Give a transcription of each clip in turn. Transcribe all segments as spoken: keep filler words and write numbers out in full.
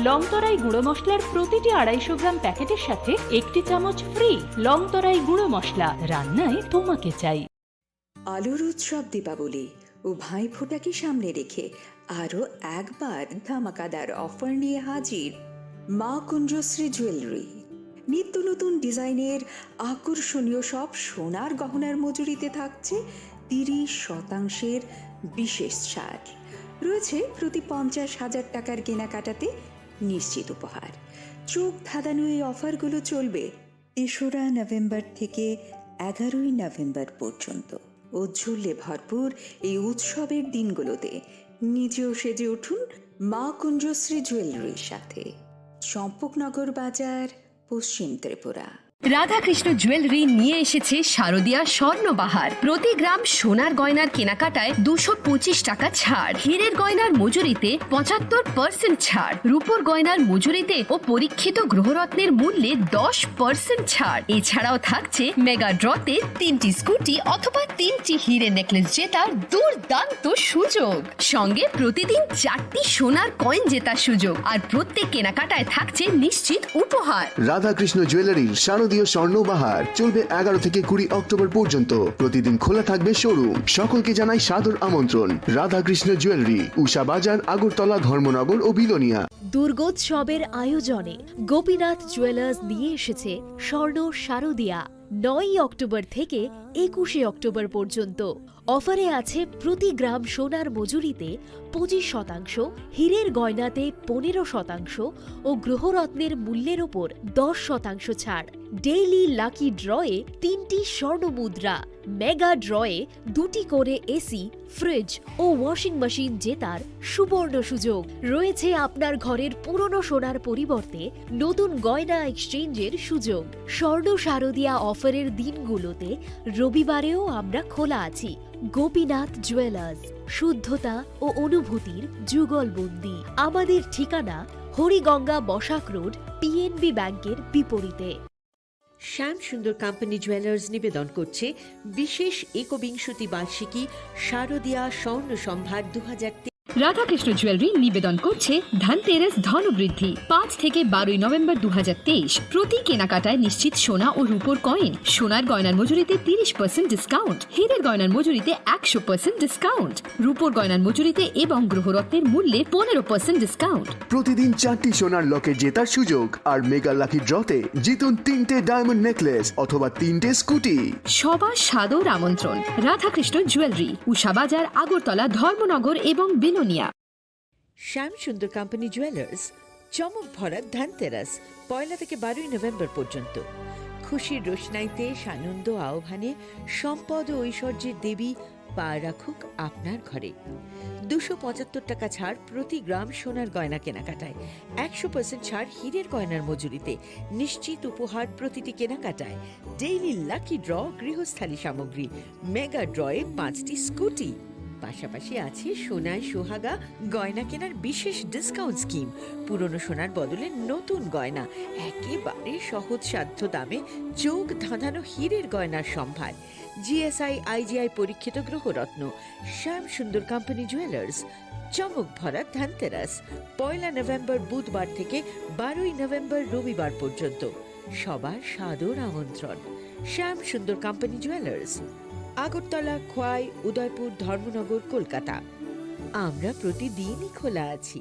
লং তরাই গুঁড়ো মশলার প্রতিটি আড়াইশো গ্রাম প্যাকেটের সাথে একটি চামচ ফ্রি। লং তরাই গুঁড়ো মশলা, রান্নায় তোমাকে চাই। আলুর উৎসব দীপাবলি ও ভাইফোঁটাকে সামনে রেখে আরও একবার ধামাকাদার অফার নিয়ে হাজির মা কুঞ্জশ্রী জুয়েলারি। নিত্য নতুন ডিজাইনের আকর্ষণীয় সব সোনার গহনার মজুরিতে থাকছে তিরিশ শতাংশের বিশেষ ছাড়। রয়েছে প্রতি পঞ্চাশ হাজার টাকার কেনাকাটাতে নিশ্চিত উপহার। চোখ ধাঁধানো এই অফারগুলো চলবে তেসরা নভেম্বর থেকে এগারোই নভেম্বর পর্যন্ত। ঔজ্জ্বল্যে ভরপুর এই উৎসবের দিনগুলোতে নিজেও সেজে উঠুন মা কুঞ্জশ্রী জুয়েলারির সাথে। চম্পকনগর বাজার, পশ্চিম ত্রিপুরা। রাধাকৃষ্ণ জুয়েলারি নিয়ে এসেছে শারদিয়া স্বর্ণবাহার। প্রতি গ্রাম সোনার গয়নার কেনাকাটায় দুশো পঁচিশ টাকা ছাড়, হীরের গয়নার মজুরিতে পঁচাত্তর পার্সেন্ট ছাড়, রূপোর গয়নার মজুরিতে ও পরীক্ষিত গ্রহরত্নের মূল্যে দশ পার্সেন্ট ছাড়। এছাড়াও থাকছে মেগা ড্রতে তিনটি স্কুটি অথবা তিনটি হীরে নেকলেস জেতার দুর্দান্ত সুযোগ। সঙ্গে প্রতিদিন চারটি সোনার কয়েন জেতার সুযোগ, আর প্রত্যেক কেনাকাটায় থাকছে নিশ্চিত উপহার। রাধাকৃষ্ণ জুয়েলারির শারদীয় স্বর্ণ বাহার চলবে এগারো থেকে কুড়ি অক্টোবর পর্যন্ত। প্রতিদিন খোলা থাকবে শোরুম। সকলকে জানাই সাদর আমন্ত্রণ। রাধাকৃষ্ণ জুয়েলারি, উষা বাজার, আগরতলা, ধর্মনগর ও বিলোনিয়া। দুর্গোৎসবের আয়োজনে গোপীনাথ জুয়েলার্স নিয়ে এসেছে স্বর্ণ শারদিয়া। নয়ই অক্টোবর থেকে একুশে অক্টোবর পর্যন্ত অফারে আছে প্রতি গ্রাম সোনার মজুরিতে পঁচিশ শতাংশ, হীরের গয়নাতে পনেরো শতাংশ ও গ্রহরত্নের মূল্যের ওপর দশ শতাংশ ছাড়। ডেইলি লাকি ড্রয়ে তিনটি স্বর্ণ মুদ্রা, মেগা ড্রয়ে দুটি করে এসি, ফ্রিজ ও ওয়াশিং মেশিন জেতার সুবর্ণ সুযোগ। রয়েছে আপনার ঘরের পুরনো সোনার পরিবর্তে নতুন গয়না এক্সচেঞ্জের সুযোগ। স্বর্ণ শারদিয়া অফারের দিনগুলোতে রবিবারেও আমরা খোলা আছি। গোপীনাথ জুয়েলার্স, শুদ্ধতা ও অনুভূতির যুগলবন্দি। আমাদের ঠিকানা হরিগঙ্গা বসাক রোড, পিএনবি ব্যাংকের বিপরীতে। শ্যাম সুন্দর কোম্পানি জুয়েলার্স নিবেদন করছে বিশেষ একবিংশতি বার্ষিকী শারদিয়া স্বর্ণ সম্ভার দু হাজার তেইশ। রাধাকৃষ্ণ জুয়েলারি নিবেদন করছে ধনতেরাস ধনবৃদ্ধি, পাঁচ থেকে বারোই নভেম্বর দু হাজার তেইশ। প্রতি কেনাকাটায় নিশ্চিত সোনা ও রূপোর কয়েন, সোনার গয়নার মজুরিতে তিরিশ পার্সেন্ট ডিসকাউন্ট, হীরের গয়নার মজুরিতে একশো পার্সেন্ট ডিসকাউন্ট, রূপোর গয়নার মজুরিতে এবং গ্রহরত্নের মূল্যে পনেরো পার্সেন্ট ডিসকাউন্ট। প্রতিদিন চারটি সোনার লকেট জেতার সুযোগ আর মেগা লাকি ড্রতে জিতুন তিনটে ডায়মন্ড নেকলেস অথবা তিনটে স্কুটি। সবার সাদর আমন্ত্রণ। রাধাকৃষ্ণ জুয়েলারি, উষা বাজার, আগরতলা, ধর্মনগর এবং বিলোনিয়া। শ্যাম সুন্দর কোম্পানি জুয়েলার্স, চমক ভরা ধনতেরাস, পয়লা থেকে বারোই নভেম্বর পর্যন্ত। খুশির রোশনাইতে সানন্দ আহ্বানে সম্পদ ও ঐশ্বর্যের দেবী পা রাখুক আপনার ঘরে। দুশো পঁচাত্তর টাকা ছাড় প্রতি গ্রাম সোনার গয়না কেনাকাটায়, একশো পার্সেন্ট ছাড় হীরের গয়নার মজুরিতে, নিশ্চিত উপহার প্রতিটি কেনাকাটায়, ডেইলি লাকি ড্র, গৃহস্থালী সামগ্রী, মেগা ড্রয়ে পাঁচটি স্কুটি। পাশাপাশি আছে সোনায় সোহাগা গয়না কেনার বিশেষ ডিসকাউন্ট স্কিম। পুরনো সোনার বদলে নতুন গয়না, একেবারে সহজসাধ্য দামে চোখ ধাঁধানো হীরের গয়নার সম্ভার। জিএসআই, আইজিআই পরীক্ষিত গ্রহরত্ন। শ্যাম সুন্দর কোম্পানি জুয়েলার্স, চমক ভরা ধনতেরাস, পয়লা নভেম্বর বুধবার থেকে বারোই নভেম্বর রবিবার পর্যন্ত। সবার সাদর আমন্ত্রণ। শ্যাম সুন্দর কোম্পানি জুয়েলার্স, আগরতলা, খোয়াই, উদয়পুর, ধর্মনগর, কলকাতা। আমরা প্রতিদিনই খোলা আছি।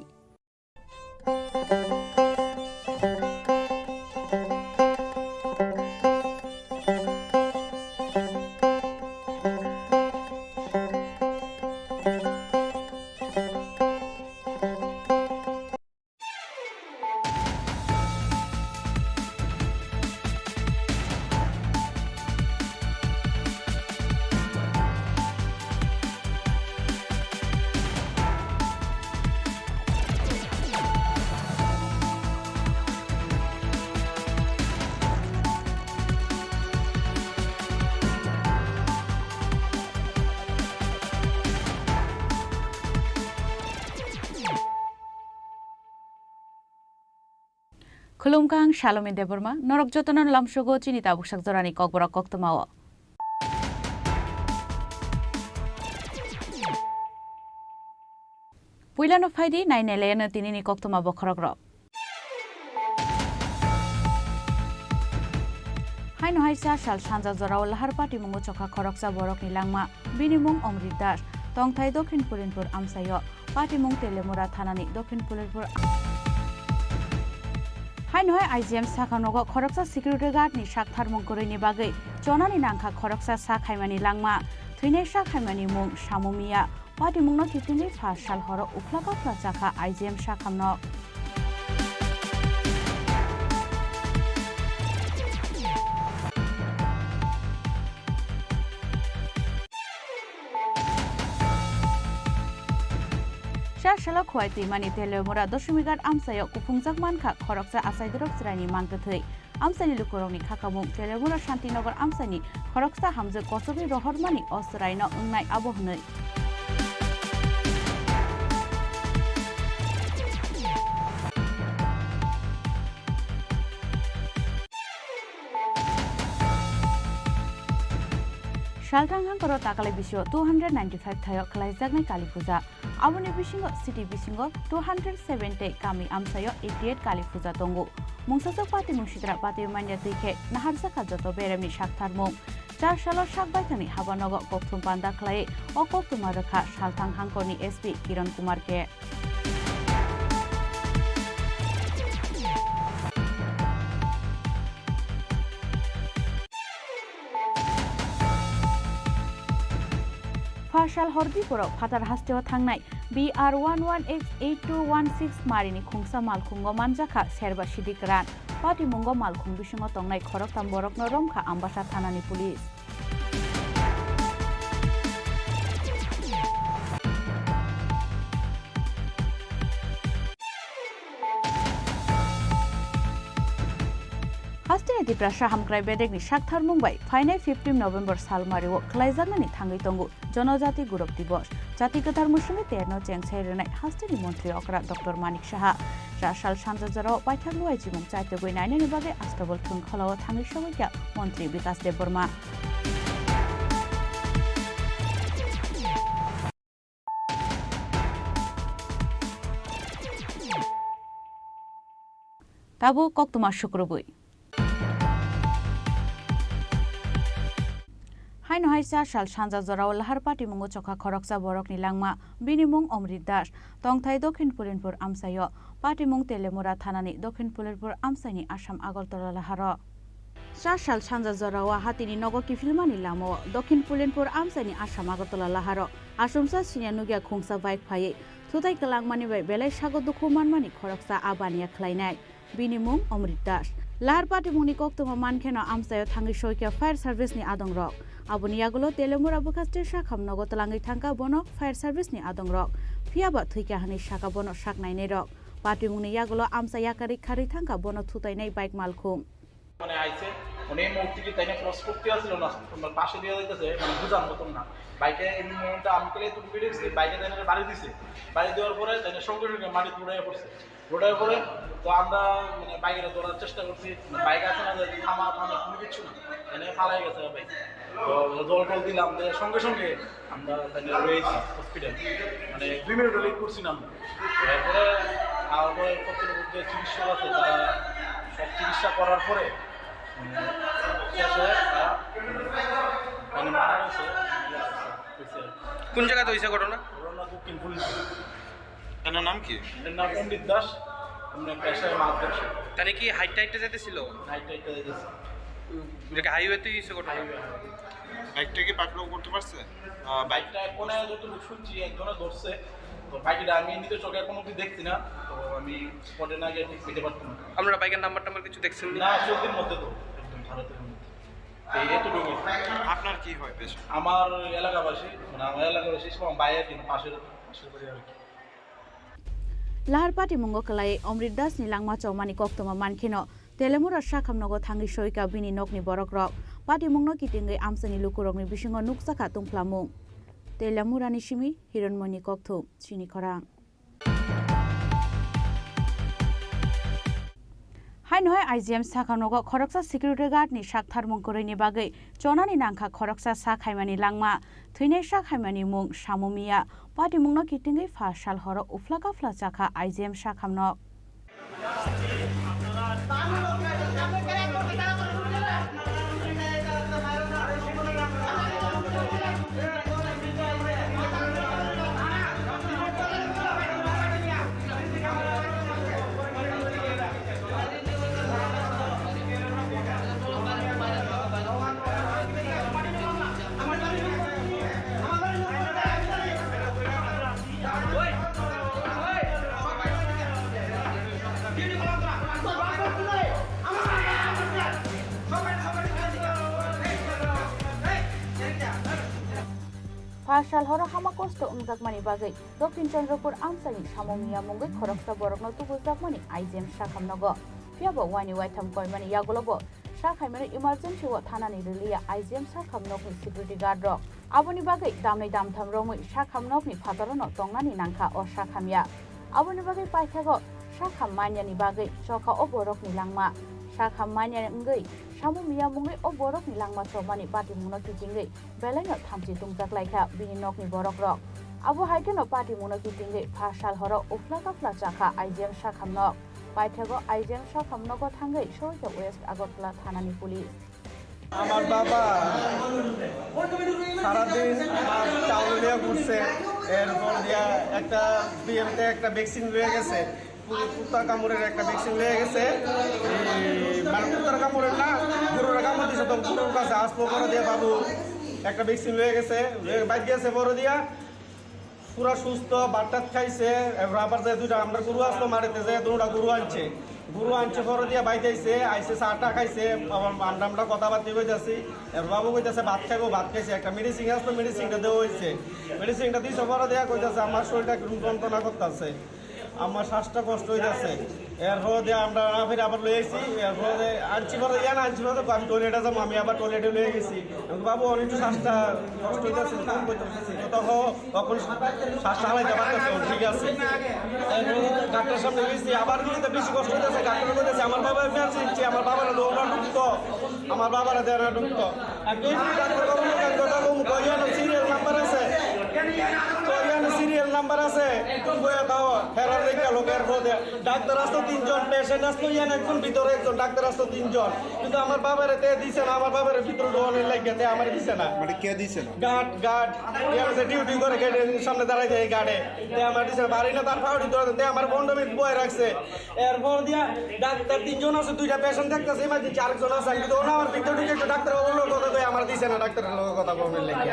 Khulumkha, ang Salomi Debbarma, norok jotono lamsogo chini tabuksak jorani kokborok koktwmao. Puilano phaidi nainailayano tinini koktwma bokhorokrok. Haino hai cha sal sanja jorao Lahar patimungo chokha khoroksa borokni langma. Bini mung Omrit Das, tongthai Dokhin Pulinpur amchaio. Patimung Telemura thanani Dokhin Pulinpur. Haino hai I G M sakha nogo khoroksa security guard ni sak tharmung kwrwini bagwi chonani nangkha khoroksa sak haimani langma. Thwinai sak haimani mung Samumiya. Patimungno kitingwi pha sal horo uphla kaphla chakha I G M sakhamno. Sar salo Khowai twimani Telemura Doshimighat amchaio kuphungjak mankha khoroksa achaidorok chwraini mangtwthwi. Amchaini lukurokni khakamung Telemura Shantinagar amchaini khoroksa hamjwk kochogwi rohormani o chwraino wngnai abo hwnwi. Salthang hangkoro takalai bisio two hundred ninety-five thaio khlaijaknai Kali Puja. Aboni bisingo city bisingo two hundred seven tei kami amchaio eighty-eight Kali Puja tongo. Mungsajak patimung sitra patwi manya twi khe naharjakha joto beremni sak tharmung. Char salo sak baithangni habanogo kokthum panda khlaiwi o koktwma rwkha Salthang hangkorni S P Kiran Kumar khe. Phasal hordi borok phatar hasteo thangnai B R one one X eight two one six marini khungsa malkhungo manjakha serba sidik ran. Patimungo malkhung bisingo tongnai khoroktham borokno romkha Ambasa thanani police. Hasteni Tiprasa hamkrai bedekni saktharmung bai phainai fifteen November salmario khlaijaknani thangwi tongo Jonojati Gurok Divos. Jati kwthar musungwi terno chengsai rwnai hasteni montri okra Doctor Manik Saha. Rasal sanja jorao paithak luai chimung chaitogwi nainani bagwi Astabol thung kholao thangwi sogwi kha montri Bikas Debbarma. Tabuk koktwma sukrubwi. Haino hai cha sal sanja jorao Lahar patimungo chokha khoroksa borokni langma, bini mung Omrit Das, tongthai Dokhin Pulinpur amchaio. Patimung Telemura thanani Dokhin Pulinpur amchaini Assam Agartala Laharo. Cha sal sanja jorao hatini nogo kiphilmani lamao Dokhin Pulinpur amchaini Assam Agartala Laharo. Asumsa siniya nukya khungsa bike phaiwi thutai kwlangmani bai belai sago dukhu manmani khoroksa a baniya khlainai. Bini mung Omrit Das. Lahar patimungni koktwma mankheno amchaio thangwi soikha fire service ni adongrok. Aboni yagulo Telemura bwkha state sakham nogo twlangwi thangkha bono fire service ni adongrok. Phiyaba thwikha hwnwi sakha bono sak nainairok. Patimungni yagulo amcha yakarwi kharwi thangkha bono thutainai bike malkhung. মানে আইছে, মানে এই মুহূর্তে কি তাই না ক্রস করতে আসছিল না, তোমার পাশে দিয়ে যাইতেছে, মানে বুঝার মতন না। বাইকে এই মুহূর্তে আমি তো একটু ভিড়ে গেছি, বাইকে তাই না বাড়ি দিছে। বাড়ি দেওয়ার পরে তাই না সঙ্গে সঙ্গে মাটি দৌড়াইয়া পড়ছে। দৌড়াইয়া পড়ে তো আমরা মানে বাইকের ধরার চেষ্টা করছি, মানে বাইক আছে না যে থামা, থামা কোনো কিছু না, মানে পালাই গেছে বাইক। তো জল টল দিলাম, দিয়ে সঙ্গে সঙ্গে আমরা তাই না রয়েছি হসপিটাল, মানে দুই মিনিট লেট করছি না আমরা। এরপরে আহত কর্তৃপক্ষের চিকিৎসক আছে, তারা সব চিকিৎসা করার পরে, উম, শেষে তারা, মানে, মারা গেছে। কোন জায়গাতে হয়েছে ঘটনা? ঘটনা দক্ষিণ পুলিশ। এনার নাম কি? এর নাম অমৃত দাস, আমরা পেশায় মাছ ব্যবসায়ী। তাহলে কি হাইটে হাইটে যেতে ছিল? হাইটে হাইটে যেতেছে। উম, এটা কি হাইওয়েতেই হয়েছে ঘটনা? Highway, highway. বাইকটা কি পাকড়াও করতে পারছে? আহ, বাইক বাইকটা এক কোনায় যতটুকু শুনছি, একজনে ধরছে। তো বাকিটা আমি নিজের চোখে এখনো অব্দি দেখছি না, তো আমি স্পটে না গিয়ে ঠিক পেতে পারতাম না। আপনারা বাইকের নাম্বার টাম্বার কিছু দেখছেন না? না, চলতির মধ্যে তো, একদম ভারতের মধ্যে। এই এতটুকু। আপনার কি হয় পেশা? আমার এলাকাবাসী, মানে, আমার এলাকাবাসী সব আমার বাইরে কিন্তু পাশের, পাশের বাড়ি আর কি। Lahar patimungo kwlai Omrit Das ni langma chomani koktwma mankheno Telemura sakham nogo thangwi soika bini nokni borokrok. Patimungno kitingwi amchaini lukurokni bisingo nukjakha tungphlamung. Telemurani simi Hironmoyni kokthum, chini khorang. Haino hai I G M sakha nogo khoroksa security guard ni sak tharmung kwrwini bagwi chonani nangkha khoroksa sak haimani langma. Thwinai sak haimani mung Samumiya. Patimungno kitingwi pha sal horo uphla kaphla chakha I G M sakhamno. Pha sal horo hama kosto wngjakmani bagwi Dokhin Chandrapur amchaini Samo Miya mungwi khoroksa borokno tubujakmani I G M sakhamnogo. Phiyaba waini waitham koimani yagulobo sakhaimano emergency o thanani rwliya I G M sakhamnokni security guard rok. Aboni bagwi damnwi damtham romwi sakhamnokni phataro no tongnani nangkha o sakhamya. Aboni bagwi paithago sakham manyani bagwi chokha o borokni langma. Sakham manya wngwi Samo Miya mungwi o borokni langma chobmani patimungno kitingwi belaino thamchi tungjaklaikha bini nokni borokrok. Abo hai kheno patimungno kitingwi pha sal horo uphla kaphla chakha I G M sakhamnok. Paithago I G M sakhamnogo thangwi Sorika West Agartala thanani police. আমার বাবা সারাদিন আমার চাউল নিয়ে ঘুরছে, এরপর দিয়া একটা বিএমতে একটা ভ্যাকসিন লয়ে গেছে, কু- কুত্তা কামড়ের একটা ভ্যাকসিন লয়ে গেছে। এই, মানে কুত্তার কামড়ের না, গরুর কামড় দিছে, তো গরুর কাছে আসবো বড় দিয়া বাবু একটা ভ্যাকসিন লয়ে গেছে, লয়ে বাইক গেছে বড় দিয়া, পুরা সুস্থ, ভাত টাত খাইছে। এবার আবার যে দুইটা আমরা গরু আসলো মারিতে, যে দুটা গরু আনছে, গরু আনছে বড় দিয়া বাইক আইছে, আইসে চা টা খাইছে, আবার আমরা আমরা কথাবার্তা কইতাছি। এর বাবু কইতাছে ভাত খাইবো, ভাত খাইছে, একটা মেডিসিন আসলো, মেডিসিনটা দেওয়া হয়েছে, মেডিসিনটা দিছে বড় দিয়া কইতাছে আমার শরীরটা একটু যন্ত্রণা করতেছে। আমার শ্বাসটা কষ্ট হইতাছে। এরপরে দিয়ে আমরা না ফিরে আবার লই আইছি। এরপরে আনছি বলে, ইয়ান আনছি বলে, আমি টয়লেটে যাবো, আমি আবার টয়লেটে লই গেছি। আমি, "বাবু, অনেক একটু শ্বাসটা কষ্ট হইতাছে, কম করতে পারতেছি।" তো তখন তখন শ্বাসটা হালাইতে পারতেছে, ও ঠিক আছে। এরপরে ডাক্তার সামনে গেছি, আবার কিন্তু বেশি কষ্ট হইতাছে। ডাক্তার বলতেছে, "আমার বাবা ইমার্জেন্সি, আমার বাবার দৌড়া ঢুকতো, আমার বাবার দেওয়া ঢুকতো।" আমি কই, "ডাক্তার বাবু, আমি কথা কম, কই ইয়ানো সিরিয়াল নাম্বার আছে? কই ইয়ানো সিরিয়াল নাম্বার আছে? তুমি বইয়া দাও, হেরার লেখা লোকের মধ্যে।" ডাক্তার আসতো তিনজন, পেশেন্ট আসতো ইয়ান একজন, ভিতরে একজন, ডাক্তার আসতো তিনজন। কিন্তু আমার বাবারে তে দিছে না, আমার বাবারে ভিতরে ঢোকানোর লাগিয়া তে আমারে দিছে না। মানে কে দিছে না? গার্ড, গার্ড, ইয়ান যে ডিউটি করে গেটের সামনে দাঁড়াই যায় গার্ডে, তে আমার দিছে না। বাড়ি না তার ফাউডি ধরে, তে আমার পনেরো মিনিট বয়ে রাখছে। এরপর দিয়া ডাক্তার তিনজন আছে, দুইটা পেশেন্ট দেখতেছে, ইমার্জেন্সি আরেকজন আছে। আমি তো না, আমার ভিতরে ঢুকে একটু ডাক্তার বাবুর লগে কথা কই, আমার দিছে না ডাক্তারের লগে কথা বলবেন লেগে।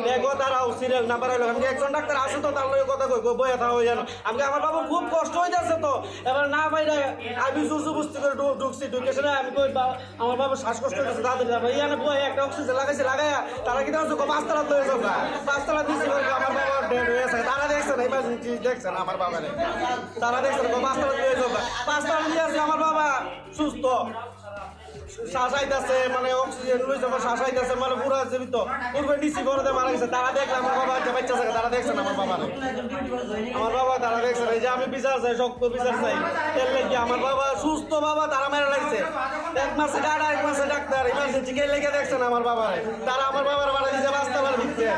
দেখো তারাও সিরিয়াল নাম্বার হইলো, আমি একজন ডাক্তার আছে তো, তার লগে কথা কই, কই, বইয়া থাকো যেন। আমি আমার বাবা খুব কষ্ট হয়ে যাচ্ছে তো, এবার না বাইরে আমি জুজু বুঝতে করে ঢু- ঢুকছি, ঢুকে সেটা আমি কই, "বা-, আমার বাবা শ্বাসকষ্ট হয়ে যাচ্ছে, তাড়াতাড়ি যাবো।" ইয়ানে বই একটা অক্সিজেন লাগাইছে, লাগাইয়া তারা কিন্তু আছে, "পাঁচতলা তো হয়ে যাবো, পাঁচতলা দিচ্ছি।" আমার বাবা ডেড হয়ে গেছে, তারা দেখছে না, ইমার্জেন্সি দেখছে না আমার বাবারে। তারা দেখছে না, পাঁচতলা দিয়ে যাবে। পাঁচতলা দিয়ে আছে আমার বাবা সুস্থ। শ্বাস আইতাছে, মানে অক্সিজেন লইছে, আমার শ্বাস আইতাছে, মানে পুরা জীবিত। পূর্বে নিচি বড় দিয়ে মারা গেছে। তারা দেখলে আমার বাবা যে বাচ্চা থাকে, তারা দেখছে না আমার বাবারে। আমার বাবা তারা দেখছে না। এই যে আমি বিচার চাই, শক্ত বিচার চাই। এর লাগি আমার বাবা সুস্থ বাবা, তারা মেরে লাগছে। এক মাসে গাড়া, এক মাসে ডাক্তার, ইমার্জেন্সি কে লেগে দেখছে না আমার বাবারে। তারা আমার বাবার বাড়ি দিছে পাঁচতলার ভিতরে।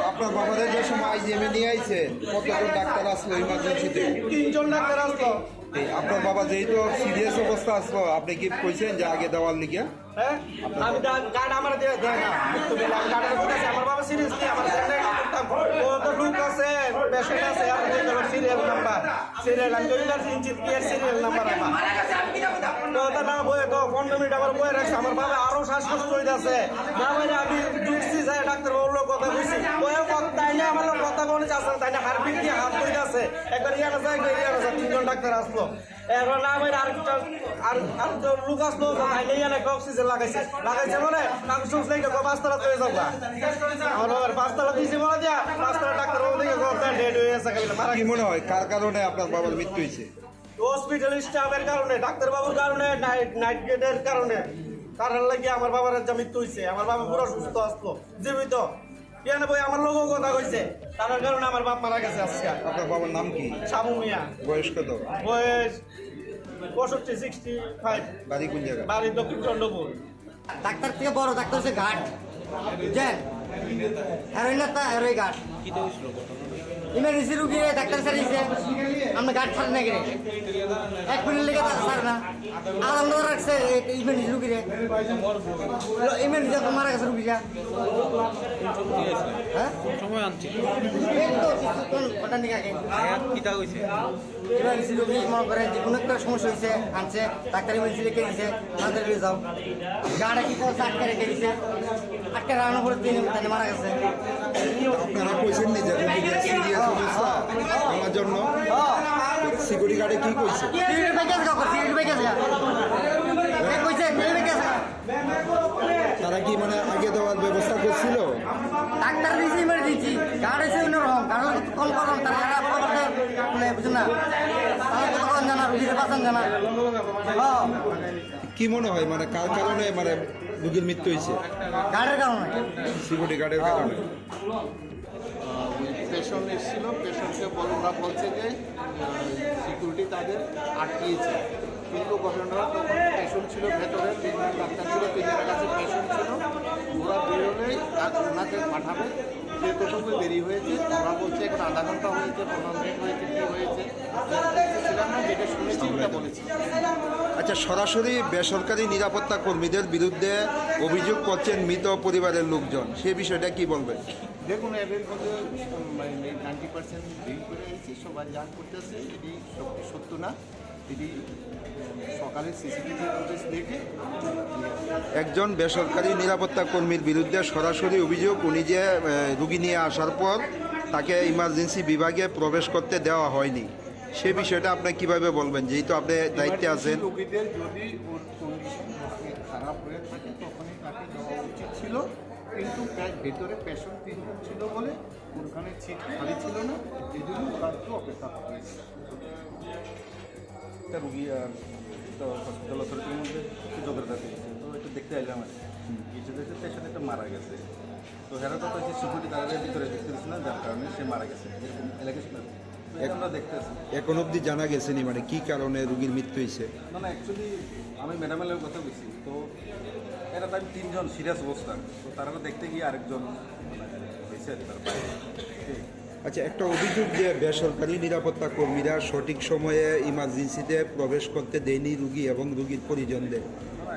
আপনার বাবারে যে সময় আইজিএমে নিয়ে আইছে, কতজন ডাক্তার আসলো ইমার্জেন্সিতে? তিনজন ডাক্তার আসলো। এই আপনার বাবা যেহেতু সিরিয়াস অবস্থা আসলো, আপনি কি কইছেন যে আগে দেওয়ার লিগে? হ্যাঁ? আমি দা-, গার্ড আমার দিয়ে দেয় না। আমি গার্ডের কথা আছে, আমার বাবা সিরিয়াসলি আমার সামনে করতাম। ও তো লোক আছে, পেশেন্ট আছে, আর ওই ধরো সিরিয়াল নাম্বার। সিরিয়াল আমি তো ইমার্জেন্সি ইঞ্জিনিয়ার সিরিয়াল নাম্বার আমার। তো ওটা না বয়ে তো পনেরো মিনিট আমার বয়ে রাখছে। আমার বাবা আরো শ্বাসকষ্ট হয়ে যাচ্ছে। না মানে আমি ঢুকছি, যাই ডাক্তার বাবুর লোক কথা কইছি। বয়ে কথা, তাই না আমার লোক কথা কোনো যাচ্ছে না, তাই না হারপিক দিয়ে হাত হয়ে যাচ্ছে। একবার ইয়ার আছে, একবার ইয়ার আছে, তিনজন ডাক্তার আসলো। এরপর না মানে আরেকটা, আর, আর তো লোক আসলো, তো তাই না ইয়ার একটা অক্সিজেন লাগাইছে। লাগাইছে মানে, আমি শুনছি এটা পাঁচতলা হয়ে যাবো। আমার বাবার পাঁচতলা দিয়েছে বলে দিয়া, পাঁচতলা ডাক্তার বাবু দেখে কথা ডেড হয়ে গেছে, খালি মারা কি মনে হয়, কার কারণে আপনার বাবার মৃত্যু হয়েছে? হসপিটাল স্টাফের কারণে, ডাক্তারবাবুর কারণে, নাইট, নাইট গেটের কারণে, তার লাগি আমার বাবার একটা মৃত্যু হইছে। আমার বাবা পুরো সুস্থ আসলো, জীবিত। ইয়ানে বই আমার লোকও কথা কইছে, তার কারণে আমার বাপ মারা গেছে আজকে। আপনার বাবার নাম কি? সাবু মিয়া। বয়স কত? বয়স পঁয়ষট্টি, সিক্সটি ফাইভ। বাড়ি কোন জায়গা? বাড়ি দক্ষিণ চন্দ্রপুর। ডাক্তার থেকে বড় ডাক্তার হচ্ছে গার্ড, বুঝছেন? হেরোইন না তা হেরোই গার্ড। ইমার্জেন্সি রুগী ডাক্তার স্যার এসে আমরা গার্ড ছাড়া নাকি রে? এক মিনিট লেগে স্যার আনন্দ রাখছে এই ইমার্জেন্সি রুগীরে। ইমার্জেন্সি যখন মারা গেছে রুগীরা। হ্যাঁ? সময় আনছি। এই তো কিছুক্ষণ ঘন্টা নিয়ে আগে। আয়াত কিতা কইছে? ইমার্জেন্সি রুগী মনে করেন যে কোনো একটা সমস্যা হয়েছে, আনছে, ডাক্তার ইমার্জেন্সি রেখে দিছে, তাড়াতাড়ি যাও। গাড়ি কি করছে, আটকে রেখে দিছে। আটকে রাখানোর পরে তিন তাহলে মারা গেছে। আপনারা কইছেন নি যে রুগীদের সিরিয়াস অবস্থা বলার জন্য? সিকিউরিটি গার্ডে কি কইছে? সিকিউরিটি ভাই গেছে কাকু, সিকিউরিটি ভাই গেছে। এ কইছে, এই ভাই গেছে। তারা কি মানে আগে দেওয়ার ব্যবস্থা করছিল? ডাক্তার দিছে ইমার্জেন্সি, গার্ড হইছে অন্যরকম, গার্ড হইছে কম কম, তারা এরা খবর দেয়, মানে বুঝুন না। তারা কতক্ষণ জানা, রুগীদের বাঁচান জানা। হ্যাঁ। কি মনে হয় মানে কার কারণে মানে রুগীর মৃত্যু হয়েছে? গার্ডের কারণে। সিকিউরিটি গার্ডের কারণে। আহ, ওই পেশেন্ট এসেছিল, পেশেন্টকে বল-, ওরা বলছে যে, আহ, সিকিউরিটি তাদের আটকিয়েছে, কিন্তু ঘটনাটা তখন পেশেন্ট ছিল ভেতরে, তিনজন ডাক্তার ছিল, তিনজনের কাছে পেশেন্ট ছিল, ওরা বেরোলেই তার ওনাকে পাঠাবে। সে প্রথমে দেরি হয়েছে, ওরা বলছে এখন আধা ঘন্টা হয়েছে, পনেরো মিনিট হয়েছে, কী হয়েছে, ছিলাম না, যেটা শুনেছি ওটা বলেছি। আচ্ছা, সরাসরি বেসরকারি নিরাপত্তা কর্মীদের বিরুদ্ধে অভিযোগ করছেন মৃত পরিবারের লোকজন, সে বিষয়টা কি বলবেন? দেখুন, এদের মধ্যে, উম, মানে, নাইনটি পার্সেন্ট ডিল করে এসেছি, সবাই যা করতেছে, এটি সত্যি সত্য না, এটি, উম, সকালে সিসিটিভি ফুটেজ দেখে। একজন বেসরকারি নিরাপত্তা কর্মীর বিরুদ্ধে সরাসরি অভিযোগ, উনি যে, আহ, রুগী নিয়ে আসার পর তাকে ইমার্জেন্সি বিভাগে প্রবেশ করতে দেওয়া হয়নি, সে বিষয়টা আপনি কিভাবে বলবেন, যেহেতু আপনি দায়িত্বে আছেন? ইমার্জেন্সি রোগীদের যদি ওর কন্ডিশন খারাপ হয়ে থাকে, তখনই তাকে দেওয়া উচিত ছিল, কিন্তু প্যা-, ভেতরে পেশেন্ট তিনজন ছিল বলে ওখানে সিট খালি ছিল না, এই জন্য ওরা একটু অপেক্ষা করেছে। একটা রুগী আর একটা হসপিটাল অথরিটির মধ্যে একটু ঝগড়াঝাটি হয়েছে, তো একটু দেখতে আইলাম আর কি। হুম। কিছু দেখতে পেশেন্ট একটা মারা গেছে, তো হেরা তো হচ্ছে সিকিউরিটি তারা ভিতরে ঢুকতে দিচ্ছে না, যার কারণে সে মারা গেছে, এরকম অ্যালিগেশন আছে। তো এটা আমরা দেখতে আছি। এখন অবধি জানা গেছে নি মানে কি কারণে রুগীর মৃত্যু হয়েছে? না, না, অ্যাকচুয়ালি আমি ম্যাডামের লগে কথা বলছি, তো এরা তাই তিনজন সিরিয়াস অবস্থা, তো তারা দেখতে গিয়ে আরেকজন মানে হয়েছে আর কি, তার বাইরে। আচ্ছা, একটা অভিযোগ যে বেসরকারি নিরাপত্তা কর্মীরা সঠিক সময়ে ইমার্জেন্সিতে প্রবেশ করতে দেয়নি রুগী এবং রুগীর পরিজনদের,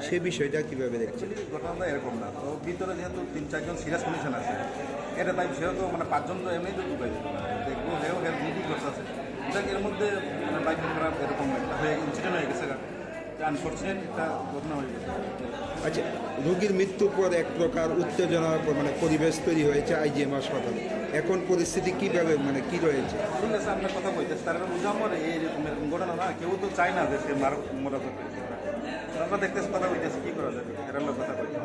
সে বিষয়টা কিভাবে দেখছেন? অ্যাকচুয়ালি ঘটনাটা এরকম না, তো ভিতরে যেহেতু তিন চারজন সিরিয়াস কন্ডিশন আছে, এটা তাই সেহেতু মানে পাঁচজন তো এমনি তো ঢুকাই দিত না, দেখবো হেও হেলথ মিটিং করছে আছে, যাক এর মধ্যে মানে বাইক খারাপ এরকম একটা হয়ে ইনসিডেন্ট হয়ে গেছে। আনফরচুনেট একটা ঘটনা হয়ে গেছে। আচ্ছা, রোগীর মৃত্যুর পর এক প্রকার উত্তেজনার প-, মানে পরিবেশ তৈরি হয়েছে আইজিএম হাসপাতালে। এখন পরিস্থিতি কিভাবে, মানে কি রয়েছে? ঠিক আছে, আমরা কথা কইতেছি, তারা বুঝাম পরে এই এরকম এরকম ঘটনা না, কেউ তো চায় না যে সে মার, মরা যাবে। তো আমরা দেখতেছি, কথা কইতেছি, কি করা যাবে, এরা আমরা কথা কইতেছি।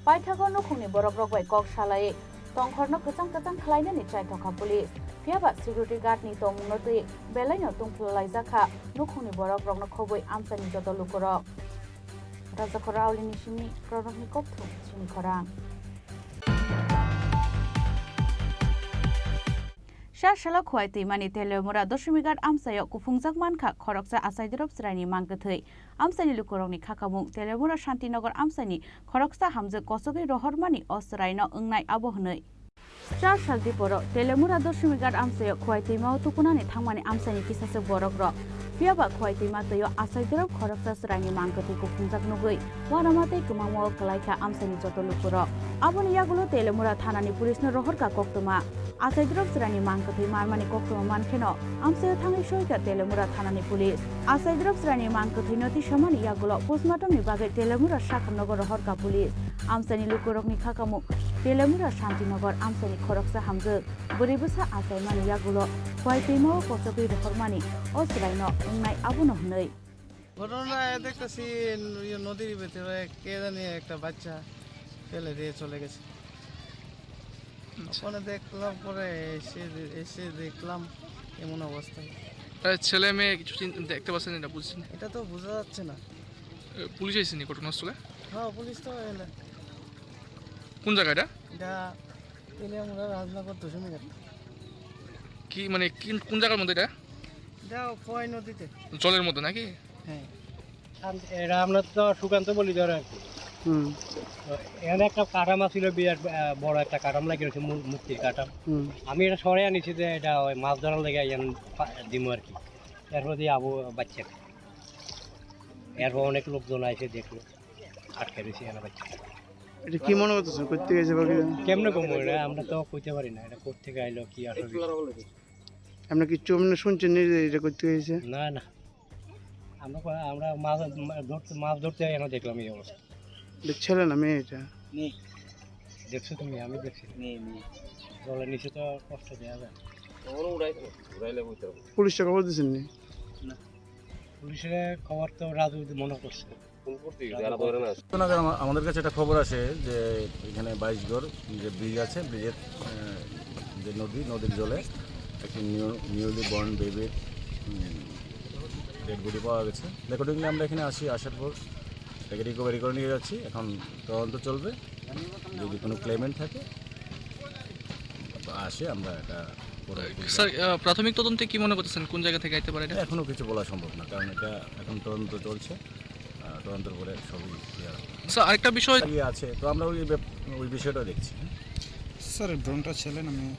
Paithago nukhungni borokrok bai kok salai tongkhorno kwchang kwchang khlainani chaithokha police. Phiyaba security guard ni tongmungno twi belaino tungphla laijakha nukhungni borokrokno khobwi amchaini joto lukurok. Rajakhor Raolini simi Pranobni kokthum chini khorang. Sar salo Khowai twimani Telemura Doshimighat amchaio kuphungjak mankha khoroksa Achaidorop chwraini mangkwthwi. Amchaini lukurokni khakamung Telemura Shantinagar amchaini khoroksa hamjwk kochogwi rohormani o chwraino wngnai abo hwnwi. Char sal diporo Telemura Doshimighat amchaio Khowai twimao tukunani thangmani amchaini kisaswk borokrok. Phiyaba Khowai twima twio Achaidorop khoroksa chwraini mangkwthwi kuphungjak nugwi uanama tei kwmangmao kwlaikha amchaini joto lukurok. Aboni yagulo Telemura thanani police no rohorkha koktwma. Achaidorop chwraini mangkwthwi marmani koktwma mankheno, amchaio thangwi soikha Telemura thanani police. Achaidorop chwraini mangkwthwino tisamani yagulo postmortemni bagwi Telemura Sakharnogo rohorkha police. Amchaini lukurokni khakamung Telemura Shantinagar amchaini khoroksa hamjwk. Bwrwi bwsa achaimani yagulo Khowai twimao kochogwi rohormani o chwraino wngnai abono hwnwi. ঘটনা দেখতেছি, ইয়ে, নদীর ভিতরে কে জানি একটা বাচ্চা ফেলে দিয়ে চলে গেছে। আচ্ছা। ওখানে দেখলাম, পরে এসে, এসে দেখলাম এমন অবস্থা। তার ছেলে মেয়ে কিছু চিন-, দেখতে পাচ্ছেন, এটা বুঝছেন? এটা তো বোঝা যাচ্ছে না। এ, পুলিশ এসেনি ঘটনাস্থলে? হ্যাঁ, পুলিশ তো এলো। কোন জায়গা এটা? এটা তেলিয়ামুড়া রাজনগর দশমী ঘাট। কি মানে, কি, কোন জায়গার মধ্যে এটা? এটা খোয়াই নদীতে। জলের মধ্যে নাকি? হ্যাঁ। আম-, এটা আমরা তো সুকান্ত বলি ধরে আর কি। হুম। তো এখানে একটা কাটাম আছিল, বিরাট, আহ, বড় একটা কাটাম লাগিয়ে রয়েছে, মূ-, মূর্তির কাটাম। হুম। আমি এটা সরে আনিছি যে এটা ওই মাছ ধরার লেগে এখানে পা-, দিমু আর কি। এরপর দিয়ে আবু বাচ্চা, এরপর অনেক লোকজন এসে দেখলো, আটকে রয়েছে এখানে বাচ্চা। এটা কি মনে করতেছেন, করতে গেছে বা কি? কেমনে কম, এটা আমরা তো কইতে পারি না, এটা কোথেকে আইলো, কি আসলে। আপনি কিচ্ছু মানে শুনছেন নি যে এটা করতে গেছে? না, না, আমরা কো-, আমরা মাছ, মা-, ধরতে, মাছ ধরতে এখানে দেখলাম এই অবস্থা। এটা ছেলে না মেয়ে এটা? মেয়ে। দেখছো তুমি? আমি দেখছি। মেয়ে, মেয়ে। জলের নিচে তো কষ্ট দেওয়া যায়। পুলিশে খবর দিয়েছেন নি? না। পুলিশে খবর তো রাজু মনে করছে। রাজু খবর দিয়েছে। আমাদের কাছে একটা খবর আসে যে এখানে বাইশগড় যে ব্রিজ আছে, ব্রিজের, আহ, যে নদী, নদীর জলে একটি নিউ-, নিউলি বর্ন বেবির, উম, ডেড বডি পাওয়া গেছে। অ্যাকর্ডিংলি আমরা এখানে আসি, আসার পর এটাকে রিকভারি করে নিয়ে যাচ্ছি। এখন তদন্ত চলবে, যদি কোনো ক্লেমেন্ট থাকে বা আসে, আমরা এটা করে তুলব। স্যার, আহ, প্রাথমিক তদন্তে কি মনে করতেছেন, কোন জায়গা থেকে আইতে পারে এটা? এখনো কিছু বলা সম্ভব না, কারণ এটা এখন তদন্ত চলছে। আহ, তদন্তের পরে সবই ক্লিয়ার হবে। স্যার, আরেকটা বিষয় ইয়ে আছে, তো আমরা ওই ব্যাপ-, ওই বিষয়টা দেখছি। স্যার, ড্রোনটা ছেলে না মেয়ে?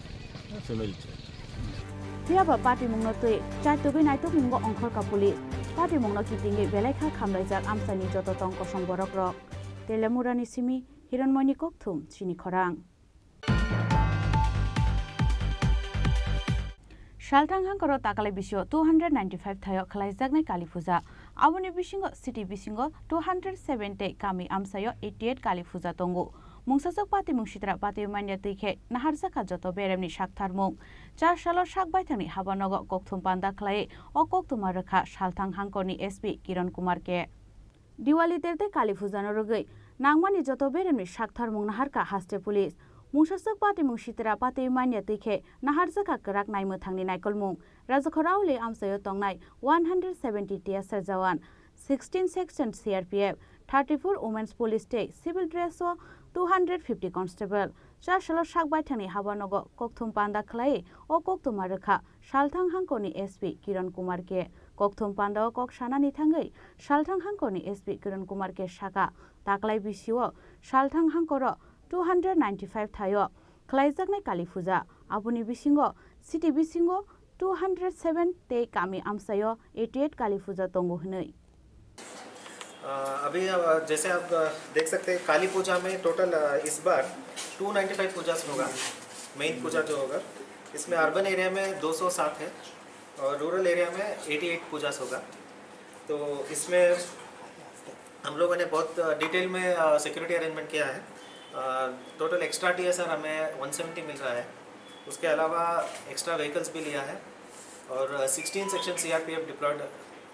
ফিমেল ছেলে। Phiya ba patimungno twi chaitugwi naitukmungo ongkhorkha police. Patimungno kitingwi belai kha khamlaijak amchaini joto tong kosom borok rok. Telemurani simi Hironmoini Kokthum, chini khorang. Salthang hangkoro takalai bisio two hundred ninety-five thaio khlaijaknai Kali Puja. Aboni bisingo city bisingo two hundred seven tei kami amsaio eighty-eight Kali Puja tongo. Mungsajak patimung sitra patwi manya twi khe naharjakha joto beremni saktharmung. Char salo sak baithangni habanogo kokthum panda khlaiwi o koktwma rwkha Salthang hangkorni S P Kiran Kumar K. Diwali ter tei Kali Puja no rwgwi nangmani joto beremni saktharmung naharkha haste police. Mungsajak patimung sitra patwi manya twi khe naharjakha kwrak naimwthangni naikolmung. Rajakhor Auli amchaio tongnai one hundred seventy T S R jawan, sixteen section C R P F, thirty-four women's police tei civil dress o two hundred fifty constable. Char salo sak baithangni habanogo kokthum panda khlaiwi o koktwma rwkha Salthang hangkorni S P Kiran Kumar K. Kokthum pandao kok sanani thangwi Salthang hangkorni S P Kiran Kumar K sakha, taklai bisio Salthang hangkoro two hundred ninety-five thaio khlaijaknai Kali Puja. Aboni bisingo city bisingo two hundred seven tei kami amsaio eighty-eight Kali Puja tongo hwnwi. अ, अभी, अ, जैसे आप, अ, देख सकते हैं, काली पूजा में टोटल, अ, इस बार to ninety five Pooja's होगा। मेन पूजा जो होगा, इसमें अर्बन एरिया में दो सौ सात है और रूरल एरिया में एटी एट पूजास होगा। तो इसमें हम लोगों ने बहुत, अ, डिटेल में, अ, सिक्योरिटी अरेंजमेंट किया है। अ, टोटल एक्स्ट्रा टीएसआर हमें वन सेवेंटी मिल रहा है। उसके अलावा एक्स्ट्रा व्हीकल्स भी लिया है और sixteen section CRPF deployed,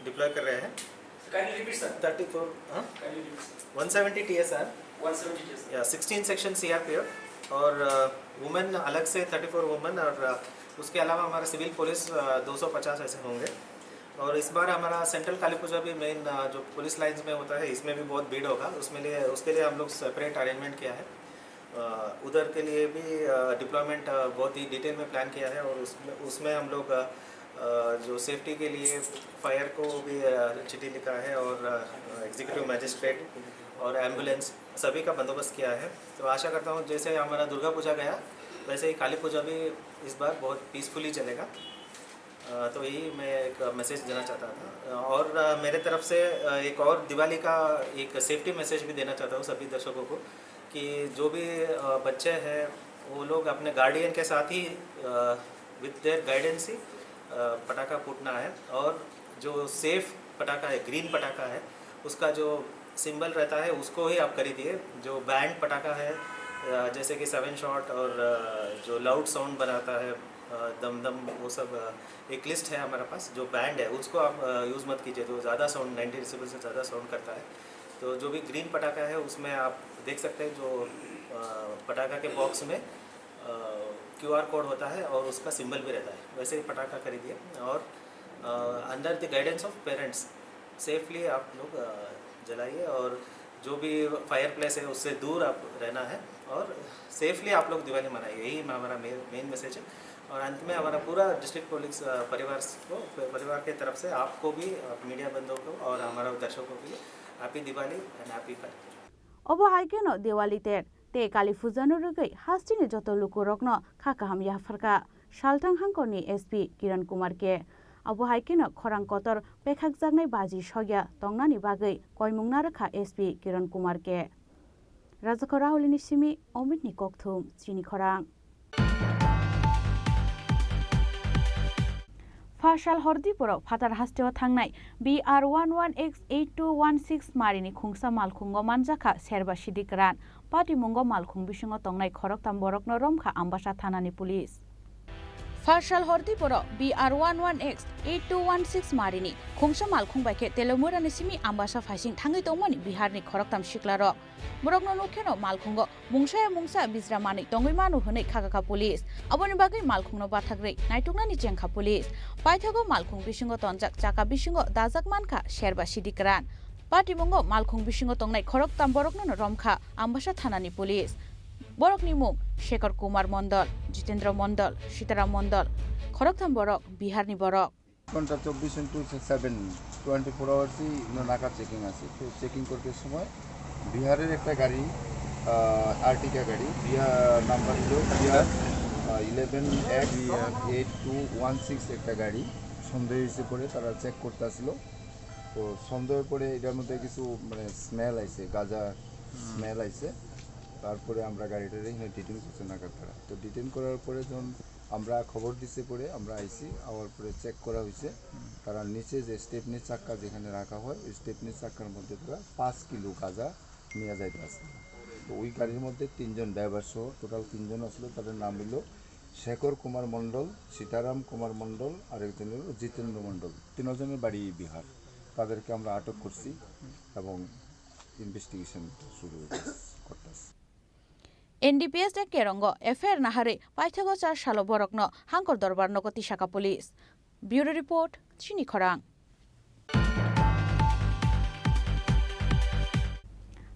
deploy कर रहे हैं। Kindly repeat, sir. Thirty four, हाँ? Kindly repeat, sir. One seventy TSR. One seventy TSR. या, सिक्सटीन सेक्शन सीआरपीएफ और, अ, वुमेन अलग से थर्टी फ़ोर वुमेन और, अ, उसके अलावा हमारा सिविल पुलिस, अ, दो सौ पचास ऐसे होंगे। और इस बार हमारा सेंट्रल काली पूजा भी मेन, अ, जो पुलिस लाइंस में होता है, इसमें भी बहुत भीड़ होगा। उसमें लिए, उसके लिए हम लोग सेपरेट अरेंजमेंट किया है। अ, उधर के लिए भी, अ, डिप्लॉयमेंट, अ, बहुत ही डिटेल में प्लान किया है और उसमें, उसमें हम लोग, अ, अ, जो सेफ्टी के लिए फायर को भी, अ, चिट्ठी लिखा है और, अ, एग्जीक्यूटिव मजिस्ट्रेट और एम्बुलेंस सभी का बंदोबस्त किया है। तो आशा करता हूँ जैसे हमारा दुर्गा पूजा गया, वैसे ही काली पूजा भी इस बार बहुत पीसफुली चलेगा। अ, तो यही मैं एक मैसेज देना चाहता था। अ, और, अ, मेरे तरफ से, अ, एक और दिवाली का एक सेफ्टी मैसेज भी देना चाहता हूँ सभी दर्शकों को कि जो भी, अ, बच्चे हैं, वो लोग अपने गार्डियन के साथ ही, अ, with their guidance ही, अ, पटाखा फूटना है। और जो सेफ पटाखा है, ग्रीन पटाखा है, उसका जो सिंबल रहता है, उसको ही आप खरीदिए। जो बैंड पटाखा है, अ, जैसे कि सेवन शॉट और, अ, जो लाउड साउंड बनाता है, अ, दम दम, वो सब, अ, एक लिस्ट है हमारे पास। जो बैंड है, उसको आप, अ, यूज़ मत कीजिए, जो ज़्यादा साउंड, नाइंटी डेसिबल से ज़्यादा साउंड करता है। तो जो भी ग्रीन पटाखा है, उसमें आप देख सकते हैं, जो, अ, पटाखा के बॉक्स में, अ, क्यूआर कोड होता है और उसका सिंबल भी रहता है, वैसे ही पटाखा खरीदिए। और, अ, under the guidance of parents, safely आप लोग, अ, जलाइए और जो भी फायर प्लेस है, उससे दूर आप रहना है और सेफली आप लोग दिवाली मनाइए, यही हमारा मेन, मेन मैसेज है। और अंत में हमारा पूरा डिस्ट्रिक्ट पुलिस, अ, परिवार को, परिवार के तरफ से आपको भी, अ, मीडिया बंधुओं को और हमारा दर्शकों के लिए happy Diwali and happy Kali Puja. Obo hai kheno Diwali ter tei Kali Puja no rwgwi hasteni joto lukurokno kha kaham yapharkha Salthang hangkorni S P Kiran Kumar K. Abo hai kheno khorang kotor pekhakjaknai baji sokya tongnani bagwi koimung narwkha S P Kiran Kumar K. Rajakho Rahulini simi Omitni kokthum chini khorang. Phasal hordi borok phatar hasteo thangnai B R one one X eight two one six marini khungsa malkhungo manjakha serba sidi kwran. Patimungo malkhung bisingo tongnai khoroktham borokno romkha Ambasa thanani police. Phasal hordi borok B R one one X eight two one six marini khungsa malkhung bai khe Telomurani simi Ambasa phaising thangwi tongmani Biharni khoroktham siklarok. Borokno nukkheno malkhungo mungsaya mungsa bijra manwi tongwi mano hwnwi khakakha police. Aboni bagwi malkhungno bathakrwi naituknani chengkha police. Paithago malkhung bisingo tonjak chaka bisingo dajak mankha serba sidi kwran. Patimungo malkhung bisingo tongnai khoroktham borokno romkha Ambasa thanani police. Borokni mung Shekhar Kumar Mondol, Jitendra Mondol, Sitaram Mondol. Khoroktham borok Biharni borok. ঘন্টা চব্বিশ into seven, twenty four hours-ই ওনার নাকা চেকিং আছে। তো চেকিং করতে সময় বিহারের একটা গাড়ি, আহ, আর্টিকা গাড়ি, বিহার নাম্বার হলো বিহার, আহ, eleven X eight two one six একটা গাড়ি সন্দেহ হয়েছে পরে তারা চেক করতে আসলো। তো সন্দেহ পরে এটার মধ্যে কিছু মানে স্মেল আইছে, গাঁজা স্মেল আইছে। তারপরে আমরা গাড়িটারে এখানে ডিটেন করছে নাকারপাড়া। তো ডিটেন করার পরে যখন আমরা খবর দিছে পরে আমরা আইছি, আওয়ার পরে চেক করা হইছে। তারা নিচে যে স্টেপনি চাক্কা যেখানে রাখা হয়, ওই স্টেপনি চাক্কার মধ্যে তারা পাঁচ কিলো গাঁজা নিয়ে যাইতে আসছে। তো ওই গাড়ির মধ্যে তিনজন ড্রাইভার সহ টোটাল তিনজন আসলো। তাদের নাম হইল শেখর কুমার মণ্ডল, সীতারাম কুমার মণ্ডল, আরেকজন হলো জিতেন্দ্র মণ্ডল। তিনজনের বাড়ি বিহার। তাদেরকে আমরা আটক করছি এবং ইনভেস্টিগেশন শুরু করতেছি। N D P S ni kerongo F I R naharwi paithago char salo borokno Hangkor Dorbar nogo tisaka police. Bureau Report, Chini Khorang.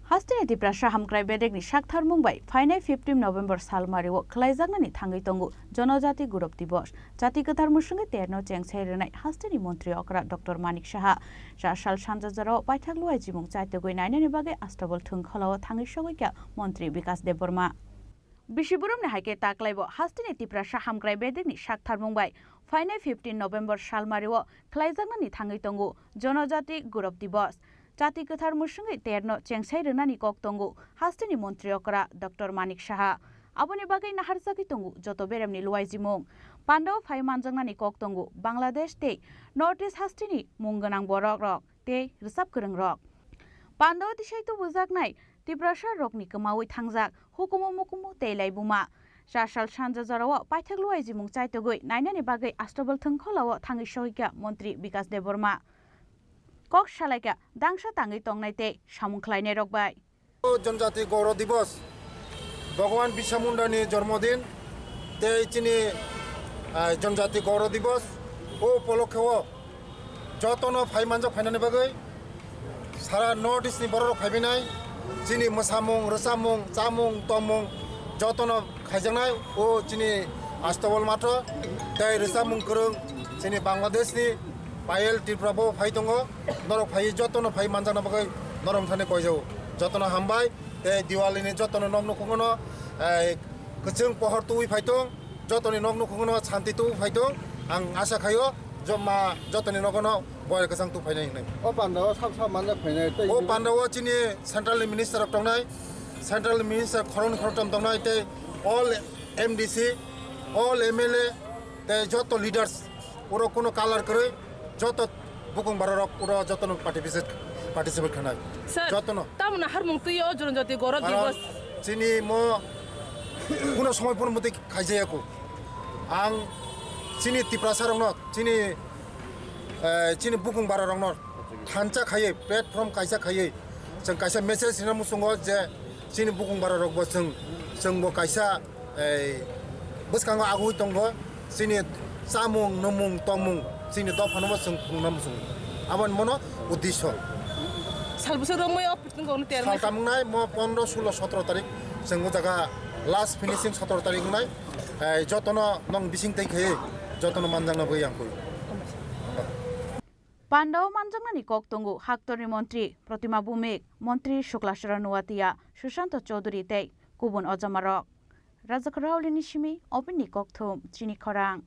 Hasteni Tiprasa hamkrai bedekni saktharmung bai phainai fifteen November salmario khwlaijaknani thangwi tongo Jonojati Gurab Divos. Jati kwthar mwswngwi terno chengsai rwnai hasteni montri okra Doctor Manik Saha. Char sal sanja jorao paithak luai jimung chaitogwi nainani bagwi Astabal thwng kholao thangwi sogwi kha montri Bikas Debbarma. Bisi boromni hai khe taklaibo hasteni Tiprasa hamkrai bedekni saktharmung bai phainai fifteen November salmario khwlaijaknani thangwi tongo Jonojati Gurab Divos. Jati kwthar mwswngwi terno chengsai rwnani kok tongo hasteni montri okra Doctor Manik Saha. Aboni bagwi naharjagwi tongo joto beremni luaijimung. Pandao phai manjaknani kok tongo Bangladesh tei North East hasteni mung gwnang borok rok tei rwchap kwrwng rok. Pandao tisai tubujaknai Tiprasa rokni kwmawi thangjak hukumu mukumu tei laibuma. Char sal sanja jorao paithak luaijimung chaitogwi nainani bagwi Astabal thwng kholao thangwi sogwi kha montri Bikas Debbarma. Kok salaikha dangsa tangwi tongnai tei samung khlainairok bai. Jonjati Gaurav Divas, Bhagwan Birsa Mundani jormodin, tei chini, ah, Jonjati Gaurav Divas, o upolokhe o jotono phai manjak phainani bagwi sara North East ni bororok phaibainai, chini mwsamung, rwchapmung, chamung, tongmung jotono khaijaknai o chini Astabal matro tei rwchapmung kwrwng chini Bangladesh ni Payal Tripura bo phai tongo, norok phai jotono phai manjakna bagwi norok thani koijao. Jotono hambai tei Diwali ni jotono nok nukhungo no, eh, kwchwng pohor tubui phai tong, jotoni nok nukhungo no santi tubui phai tong. Ang asa khaio joma jotoni nogo no boyar kwchang tu phainai hinwi. O pandao sab sab manjak phainai tei O pandao chini central ni minister rok tongnai, central ni minister khoroknwi khoroktham tongnai tei all M D C, all M L A, tei joto leaders, oro kuno color kwrwi, joto bukung bararok oro jotono participate, participate khanai. Sir, jotono. Tamoni harmung twi o Jonojati Gaurav Karon Divas. Chini mo kuno somoi pono mutwi khaijaya ko. Ang chini Tiprasa rokno, chini, eh, chini bukung bararokno thansa khaiwi, platform kaisa khaiwi, chwng kaisa message rina muchungo je chini bukung bararokbo chwng, chwngbo kaisa ei, bwskango agui tongo, chini chamung, nwmung, tongmung, chini dophano bo chwng phunukna muchungo. Aboni mono uddesho. Sal bwswk romwi o phutung kok ni termai. Sal tamung nai mo pondro, sulo, sotoro tarik chwng o jaga last finishing sotoro tarik wngnai. Ei, jotono nong bising tei khaiwi jotono manjakna bagwi ang koi. Pandao manjaknani kok tongo haktorni montri Protima Bhumik, montri Shukla Sharan Nuatia, Sushanta Chaudhary tei kubun ojamarok. Rajakhor Raolini simi Obinni kokthum chini khorang.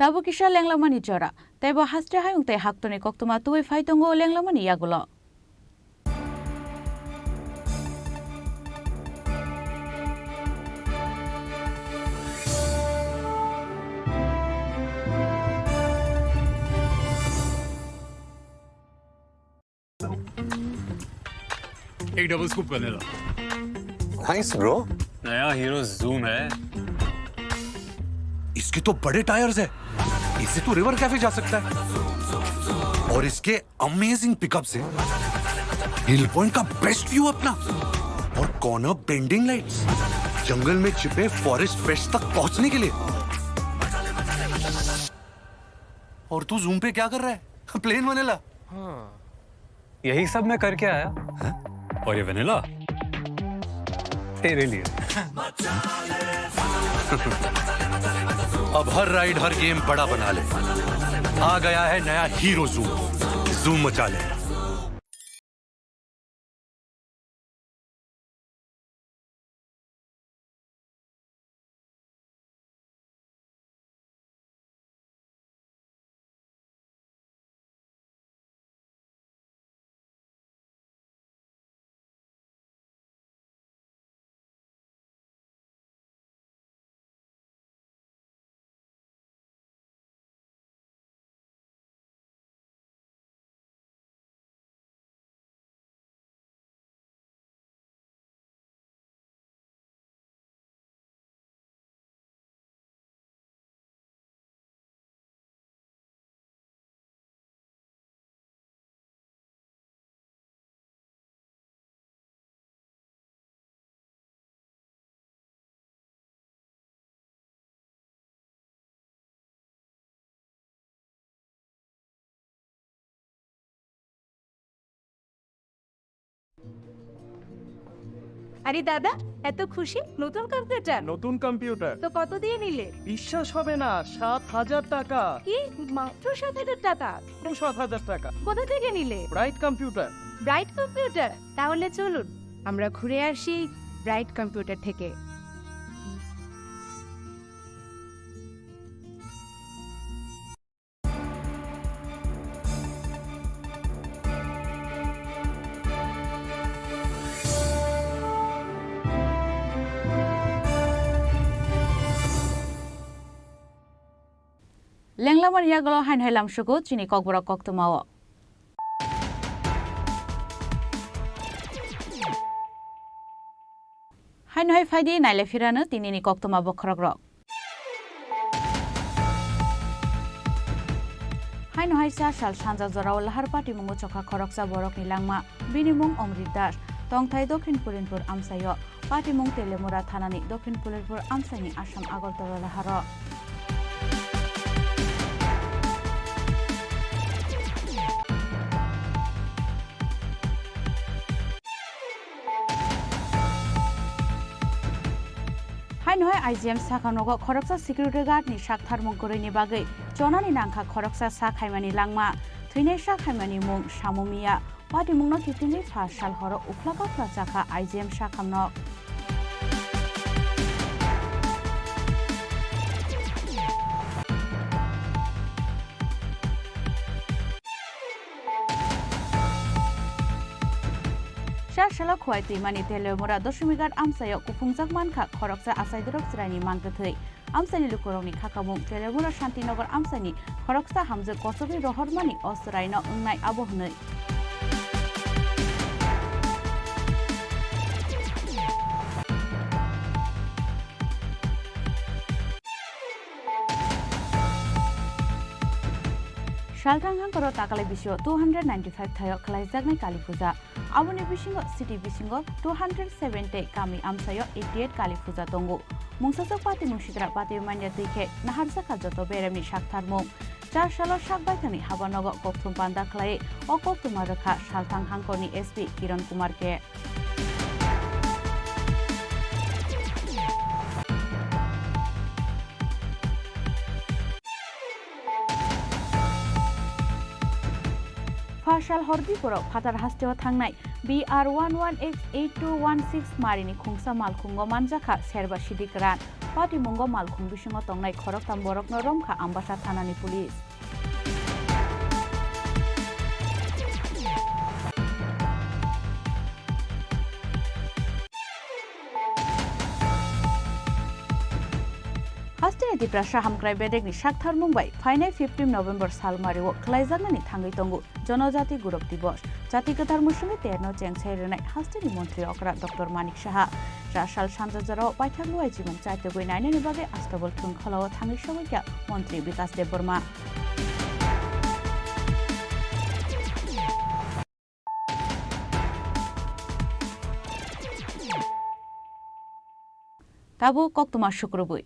Tabuk kisa lenglamani jora, teibo haste hayung tei haktorni koktwma tubui phai tongo lenglamani yagulo. एक double scoop करने दो। Thanks bro। नया hero zoom है। इसके तो बड़े टायर्स है, इससे तो रिवर कैफे जा सकता है। और इसके अमेजिंग पिकअप से हिल पॉइंट का बेस्ट व्यू अपना, और कॉर्नर बेंडिंग लाइट्स, जंगल में छिपे फॉरेस्ट फ्रेश तक पहुंचने के लिए। और तू जूम पे क्या कर रहा है? प्लेन वनेला। हाँ। यही सब मैं करके आया। हाँ? और ये वनीला तेरे लिए। अब हर राइड, हर गेम बड़ा बना ले। आ गया है नया हीरो जूम। जूम मचा ले। আরে দাদা, এত খুশি? নতুন কম্পিউটার? নতুন কম্পিউটার। তো কত দিয়ে নিলে? বিশ্বাস হবে না, সাত হাজার টাকা। কি? মাত্র সাত হাজার টাকা? মাত্র সাত হাজার টাকা। কোথা থেকে নিলে? Bright computer. Bright computer? তাহলে চলুন, আমরা ঘুরে আসি ব্রাইট কম্পিউটার থেকে। Lenglamani yagulo haino hai lamsugo chini kokborok koktwmao. Haino hai phaidi naile phirano tinini koktwma bokhorokrok. Haino hai cha sal sanja jorao lahar patimungo chokha khoroksa borokni langma, bini mung Omrit Das, tongthai Dokhin Pulinpur amchaio. Patimung Teliamura thanani Dokhin Pulinpur amchaini Assam Agartala laharo. Haino hai I G M sakha nogo khoroksa security guard ni saktharmung kwrwini bagwi chonani nangkha khoroksa sak haimani langma, thwinai sak haimani mung Samumiya. Patimungno kitingwi pha sal horo ukhla kaphla chakha I G M sakhamno. Sar salo Khowai twimani Teliamura Doshimighat amchaio kuphungjak mankha khoroksa achaidorok chwraini mangkwthwi. Amchaini lukurokni khakamung Teliamura Shantinagar amchaini khoroksa hamjwk kochogwi rohormani o chwraino wngnai abo hwnwi. Salthang hangkoro takalai bisio two hundred ninety-five thaio khlaijaknai Kali Puja. Aboni bisingo city bisingo two hundred seven tei kami amchaio eighty-eight Kali Puja tongo. Mungsajak patimung sitra patwi manya twi khe naharjakha joto beremni saktharmung. Char salo sak baithangni habanogo kokthum panda khlaiwi o koktwma rwkha Salthang hangkorni S P Kiran Kumar K. Pha sal hor biphoro phatar hasteo thangnai B R one one X eight two one six marini khungsa malkhungo manjakha serba sidi kwran. Patimungo malkhung bisingo tongnai khoroktham borokno romkha Ambasa thanani police. Hasteni Tiprasa hamkrai bedekni saktharmung bai phainai fifteen November salmario khlaijaknani thangwi tongo Jonojati Gurok Divos. Jati kwthar musungwi terno chengsai rwnai hasteni montri okra Doctor Manik Saha. Cha sal sanja jorao paithak luai chimung chaitugwi nainani bagwi Astabol thun kholao thangwi sogwi kha montri Bikas Debbarma. Tabuk koktwma sukrubwi.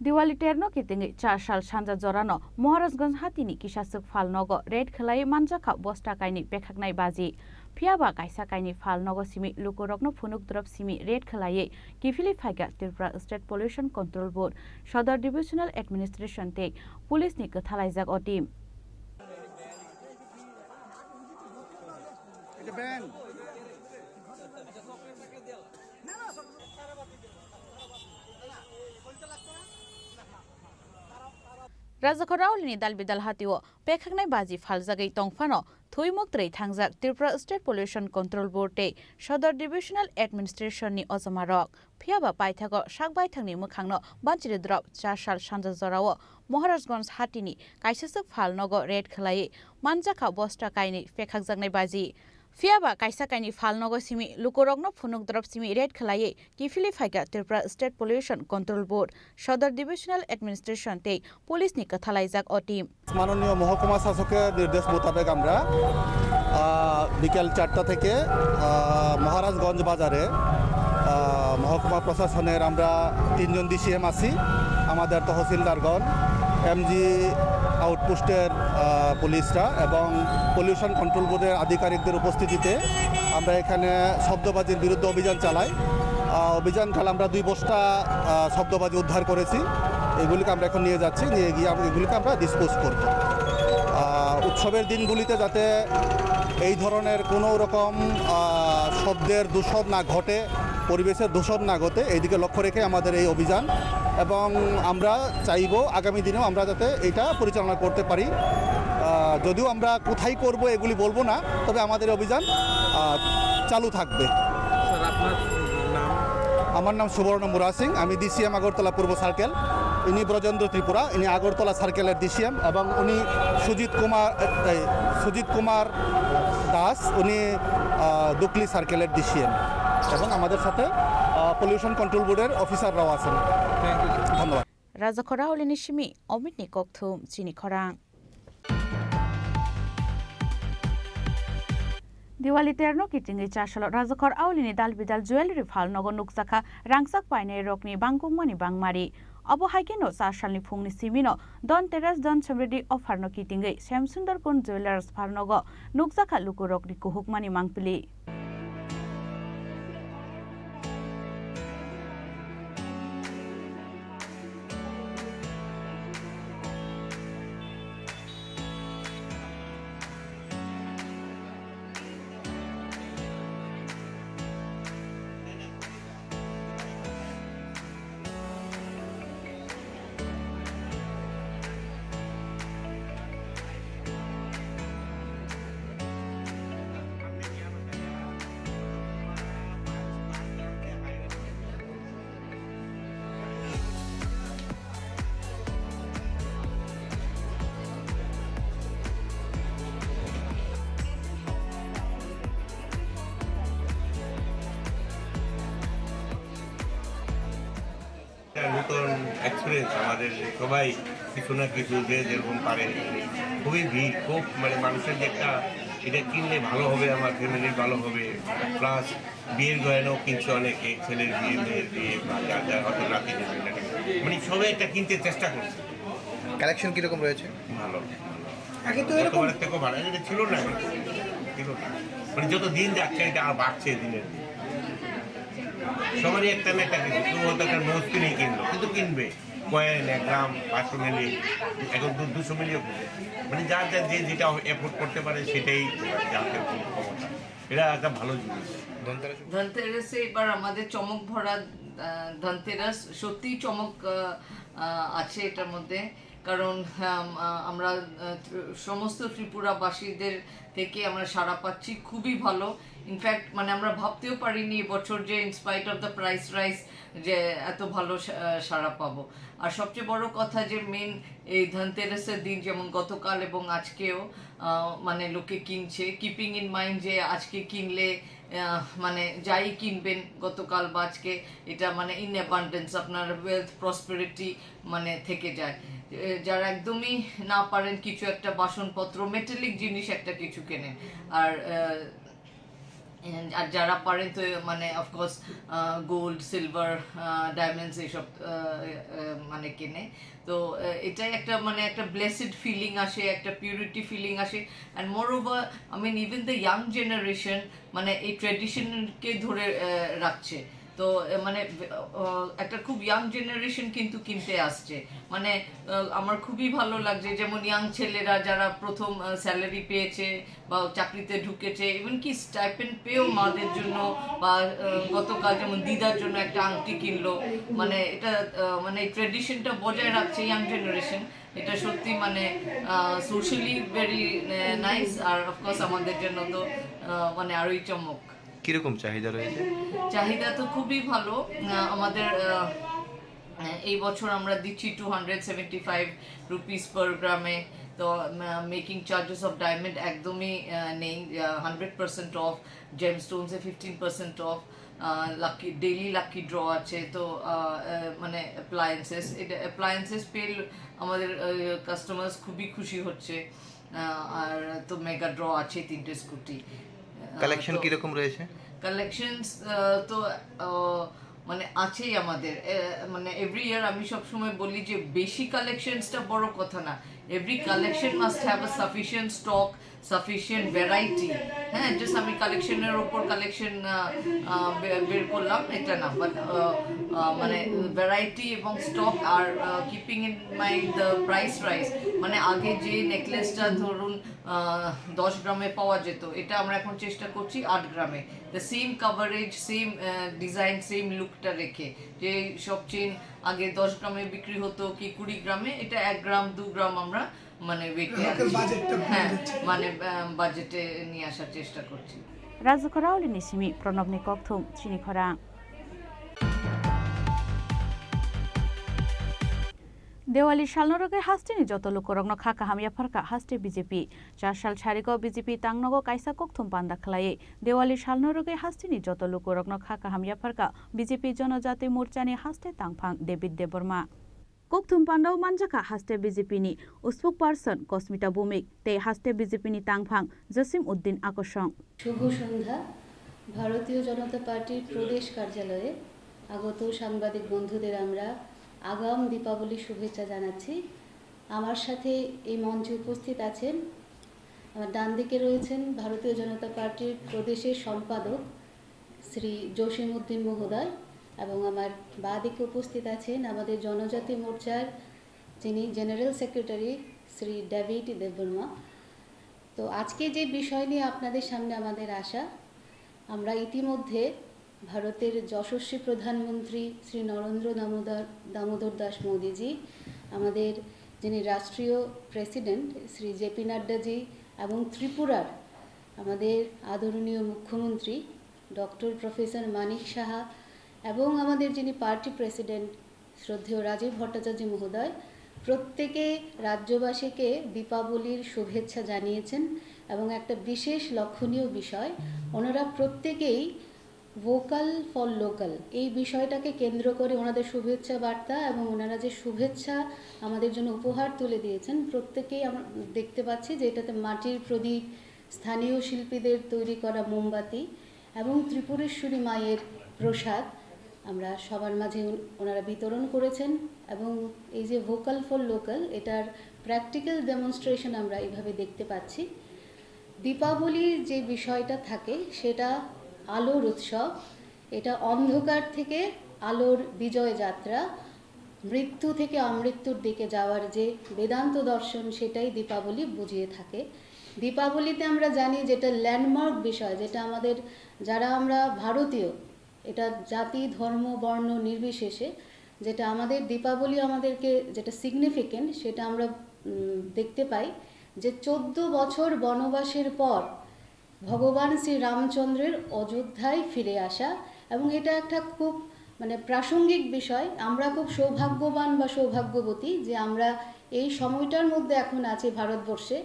Diwali terno kitingwi cha sal sanja jorano Maharajganj hatini kisaswk phalnogo raid khlaiwi manjakha bosta kainwi pekhaknai baji. Phiyaba kaisa kainwi phalnogo simi lukurokno phunuk drop simi raid khlaiwi kiphilwi phaikha Tripura State Pollution Control Board, Sodor Divisional Administration tei police ni kwthalaijak o team. Rajakhor Raolini dal bidal hatio pekhaknai baji phaljagwi tongphano thwi muktrwi thangjak Tripura State Pollution Control Board tei Sodor Divisional Administration ni ojomarok. Phiyaba paithago sak baithangni mwkhangno banchiri drop cha sal sanja jorao Maharajganj hatini kaisaswk phalnogo raid khlaiwi manjakha bosta kainwi pekhakjaknai baji. Phiyaba kaisa kainwi phalnogo simi lukurokno phunuk drop simi raid khlaiwi kiphilwi phaikha Tripura State Pollution Control Board, Sodor Divisional Administration tei police ni kwthalaijak o team. মাননীয় মহকুমা শাসকের নির্দেশ মোতাবেক আমরা, আহ, বিকেল চারটা থেকে, আহ, মহারাজগঞ্জ বাজারে, আহ, মহকুমা প্রশাসনের আমরা তিনজন ডিসিএম আছি, আমাদের তহসিলদারগণ, এমজি আউটপোস্টের, আহ, পুলিশরা এবং পলিউশন কন্ট্রোল বোর্ডের আধিকারিকদের উপস্থিতিতে আমরা এখানে শব্দবাজির বিরুদ্ধে অভিযান চালাই। আহ, অভিযানকালে আমরা দুই বস্তা, আহ, শব্দবাজি উদ্ধার করেছি। এগুলিকে আমরা এখন নিয়ে যাচ্ছি, নিয়ে গিয়ে আমরা এগুলিকে আমরা ডিসপোজ করব। আহ, উৎসবের দিনগুলিতে যাতে এই ধরনের কোনো রকম, আহ, শব্দের দূষণ না ঘটে, পরিবেশের দূষণ না ঘটে, এই দিকে লক্ষ্য রেখে আমাদের এই অভিযান। এবং আমরা চাইবো আগামী দিনেও আমরা যাতে এটা পরিচালনা করতে পারি। আহ, যদিও আমরা কোথায় করব এগুলি বলবো না, তবে আমাদের অভিযান, আহ, চালু থাকবে। স্যার, আপনার নাম? আমার নাম সুবর্ণ মুরা সিং, আমি ডিসিএম আগরতলা পূর্ব সার্কেল। ইনি ব্রজেন্দ্র ত্রিপুরা, ইনি আগরতলা সার্কেলের ডিসিএম, এবং উনি সুজিত কুমার, এই, সুজিত কুমার দাস, উনি, আহ, দুকলি সার্কেলের ডিসিএম, এবং আমাদের সাথে, আহ, পলিউশন কন্ট্রোল বোর্ডের অফিসাররাও আছেন। Thank you, sir. ধন্যবাদ। Rajakhor Raolini simi Omitni kokthum chini khorang. Diwali terno kitingwi chasalo Rajakhor Aulini dal bidal jewelry phal nogo nukjakha rangchak painai rokni bangkukmani bangmari. Obo haikheno chasalni phungni simino Don Teras Don Samriddhi offer no kitingwi Shyam Sundar Kun Jewelers phal nogo nukjakha lukurokni kuhukmani mangpili. একটা নতুন এক্সপিরিয়েন্স আমাদের, সবাই কিছু না কিছু যে যেরকম পারে। খুবই ভিড়, খুব মানে মানুষের যে একটা এটা কিনলে ভালো হবে, আমার ফ্যামিলির ভালো হবে, প্লাস বিয়ের গয়নাও কিনছে অনেকে, ছেলের বিয়ে, মেয়ের বিয়ে, বা যা যা হয়তো নাতি নেবে, নাতি নেবে। মানে সবাই একটা কিনতে চেষ্টা করছে। কালেকশন কিরকম রয়েছে? ভালো, ভালো। আগে তো এরকম গতবারের থেকেও ভালো, এটা ছিল না, ছিল না। মানে যত দিন যাচ্ছে এটা আর বাড়ছে দিনের দিন। সবারই একটা না একটা কিছু, কেউ হয়তো একটা নোজ কিনে কিনলো, কিন্তু কিনবে। কয়েন, এক গ্রাম, পাঁচশো মিলি, এখন তো দুশো মিলিও কিনবে। মানে যার যার যে যেটা এফোর্ড করতে পারে সেটাই যার যার ক্ষমতা। এটা একটা ভালো জিনিস। ধনতেরাস? ধনতেরাসে এবার আমাদের চমক ভরা, আহ, ধনতেরাস, সত্যিই চমক, আহ, আহ, আছে এটার মধ্যে। কারণ, আম, আ-, আমরা, আহ, ত্র-, সমস্ত ত্রিপুরাবাসীদের থেকে আমরা সাড়া পাচ্ছি, খুবই ভালো। ইনফ্যাক্ট, মানে, আমরা ভাবতেও পারিনি এবছর যে, in spite of the price rise, যে এত ভালো সা-, আহ, সাড়া পাবো। আর সবচেয়ে বড় কথা যে, মেইন এই ধনতেরাসের দিন, যেমন গতকাল এবং আজকেও, আহ, মানে, লোকে কিনছে, কিপিং ইন মাইন্ড যে আজকে কিনলে, আহ, মানে, যাই কিনবেন গতকাল বা আজকে, এটা, মানে, ইন অ্যাবান্ডেন্স, আপনার ওয়েলথ, প্রসপেরিটি, মানে, থেকে যায়। এ, যারা একদমই না পারেন কিছু একটা বাসনপত্র, মেটালিক জিনিস একটা কিছু কেনেন। আর, আহ, আর যারা পারেন তো, মানে, অফকোর্স, আহ, গোল্ড, সিলভার, আহ, ডায়মন্ডস এইসব, আহ, আহ, মানে, কেনে। তো, আহ, এটাই একটা, মানে, একটা ব্লেসড ফিলিং আসে, একটা পিউরিটি ফিলিং আসে। And moreover, I mean, even the young generation, মানে, এই ট্র্যাডিশনকে ধরে, আহ, রাখছে। তো, আহ, মানে, আহ, একটা খুব ইয়াং জেনারেশন কিন্তু কিনতে আসছে। মানে, আহ, আমার খুবই ভালো লাগছে, যেমন ইয়াং ছেলেরা যারা প্রথম, আহ, স্যালারি পেয়েছে বা চাকরিতে ঢুকেছে, ইভেন কি স্টাইপেন্ড পেয়েও মাদের জন্য বা, আহ, গতকাল যেমন দিদার জন্য একটা আংটি কিনলো। মানে, এটা, আহ, মানে, এই ট্র্যাডিশনটা বজায় রাখছে ইয়াং জেনারেশন। এটা সত্যি, মানে, আহ, সোশ্যালি ভেরি, আহ, নাইস, আর অফকোর্স আমাদের জন্য তো, আহ, মানে, আরোই চমক। কিরকম চাহিদা রয়েছে? চাহিদা তো খুবই ভালো। আহ, আমাদের, আহ, এই বছর আমরা দিচ্ছি two hundred seventy five rupees per গ্রামে। তো, ah, making charges of diamond একদমই, আহ, নেই, আহ, হান্ড্রেড পার্সেন্ট অফ, জেমস্টোনসে fifteen percent off, ah, lucky, daily lucky draw আছে। তো, আহ, আহ, মানে, অ্যাপ্লায়েন্সেস, এটা অ্যাপ্লায়েন্সেস পেয়ে আমাদের, আহ, কাস্টমার্স খুবই খুশি হচ্ছে। আহ, আর তো মেগা ড্র আছে তিনটে স্কুটি। আহ, কালেকশন তো কিরকম রয়েছে? কালেকশনস, আহ, তো, আহ, মানে, আছেই আমাদের। এ, মানে, এভরি ইয়ার আমি সবসময় বলি যে বেশি কালেকশনসটা বড় কথা না, every collection must have a sufficient stock, sufficient variety. হ্যাঁ, জাস্ট আমি কালেকশনের ওপর কালেকশন, আহ, আহ, বে-, বের করলাম, এটা না, বাট, আহ, আহ, মানে, ভ্যারাইটি এবং স্টক আর, আহ, keeping in mind the price rise, মানে, আগে যে নেকলেসটা, ধরুন, আহ, দশ গ্রামে পাওয়া যেত, এটা আমরা এখন চেষ্টা করছি আট গ্রামে। The same coverage, same, ah, design, same লুকটা রেখে, যে সব চেইন আগে দশ গ্রামে বিক্রি হতো কি কুড়ি গ্রামে, এটা এক গ্রাম, দু গ্রাম আমরা, মানে, ওয়েটে লোকাল আছি। বাজেটটা কমে হ্যাঁ, যাচ্ছে। মানে, আহ, বাজেটে নিয়ে আসার চেষ্টা করছি। Raju Khorauli ni simi Pranab ni kokthum chini khorang. Dewali salno rwgwi hasteni joto lukurokno kha kaham yapharkha haste B J P. Char sal sarigo B J P tangnogo kaisa kokthum panda khlaiwi Dewali salno rwgwi hasteni joto lukurokno kha kaham yapharkha B J P Jonojati Morchani haste tangphang David Debbarma. Kokthum pandao manjakha haste B J P ni spokesperson Kosmita Bhowmik tei haste B J P ni tangphang Jasim Uddin Akosong. শুভ সন্ধ্যা। ভারতীয় জনতা পার্টির প্রদেশ কার্যালয়ে আগত সাংবাদিক বন্ধুদের আমরা আগাম দীপাবলি শুভেচ্ছা জানাচ্ছি। আমার সাথে এই মঞ্চে উপস্থিত আছেন, আমার ডান দিকে রয়েছেন ভারতীয় জনতা পার্টির প্রদেশের সম্পাদক শ্রী জসিম উদ্দিন মহোদয় এবং আমার বাঁ দিকে উপস্থিত আছেন আমাদের জনজাতি মোর্চার যিনি জেনারেল সেক্রেটারি শ্রী ডেভিড দেববর্মা। তো আজকে যে বিষয় নিয়ে আপনাদের সামনে আমাদের আসা, আমরা ইতিমধ্যে ভারতের যশস্বী প্রধানমন্ত্রী শ্রী নরেন্দ্র দামোদর, দামোদর দাস মোদীজি, আমাদের যিনি রাষ্ট্রীয় প্রেসিডেন্ট শ্রী জে পি নাড্ডাজি এবং ত্রিপুরার আমাদের আদরণীয় মুখ্যমন্ত্রী ডক্টর প্রফেসর মানিক সাহা এবং আমাদের যিনি পার্টি প্রেসিডেন্ট শ্রদ্ধেয় রাজীব ভট্টাচার্য মহোদয়, প্রত্যেকে রাজ্যবাসীকে দীপাবলির শুভেচ্ছা জানিয়েছেন এবং একটা বিশেষ লক্ষণীয় বিষয়, ওনারা প্রত্যেকেই ভোকাল ফর লোকাল এই বিষয়টাকে কেন্দ্র করে ওনাদের শুভেচ্ছা বার্তা এবং ওনারা যে শুভেচ্ছা আমাদের জন্য উপহার তুলে দিয়েছেন, প্রত্যেকেই আমরা দেখতে পাচ্ছি যে এটাতে মাটির প্রদীপ, স্থানীয় শিল্পীদের তৈরি করা মোমবাতি এবং ত্রিপুরেশ্বরী মায়ের প্রসাদ আমরা সবার মাঝে উন-, ওনারা বিতরণ করেছেন। এবং এই যে ভোকাল ফর লোকাল, এটার প্র্যাকটিক্যাল ডেমনস্ট্রেশন আমরা এইভাবে দেখতে পাচ্ছি। দীপাবলির যে বিষয়টা থাকে, সেটা আলোর উৎসব, এটা অন্ধকার থেকে আলোর বিজয় যাত্রা, মৃত্যু থেকে আমৃত্যুর দিকে যাওয়ার যে বেদান্ত দর্শন, সেটাই দীপাবলি বুঝিয়ে থাকে। দীপাবলিতে আমরা জানি যেটা ল্যান্ডমার্ক বিষয়, যেটা আমাদের, যারা আমরা ভারতীয়, এটা জাতি, ধর্ম, বর্ণ নির্বিশেষে, যেটা আমাদের দীপাবলি আমাদেরকে যেটা সিগনিফিকেন্ট, সেটা আমরা উম, দেখতে পাই যে চোদ্দ বছর বনবাসের পর ভগবান শ্রী রামচন্দ্রের অযোধ্যায় ফিরে আসা। এবং এটা একটা খুব, মানে, প্রাসঙ্গিক বিষয়। আমরা খুব সৌভাগ্যবান বা সৌভাগ্যবতী যে আমরা এই সময়টার মধ্যে এখন আছি ভারতবর্ষে,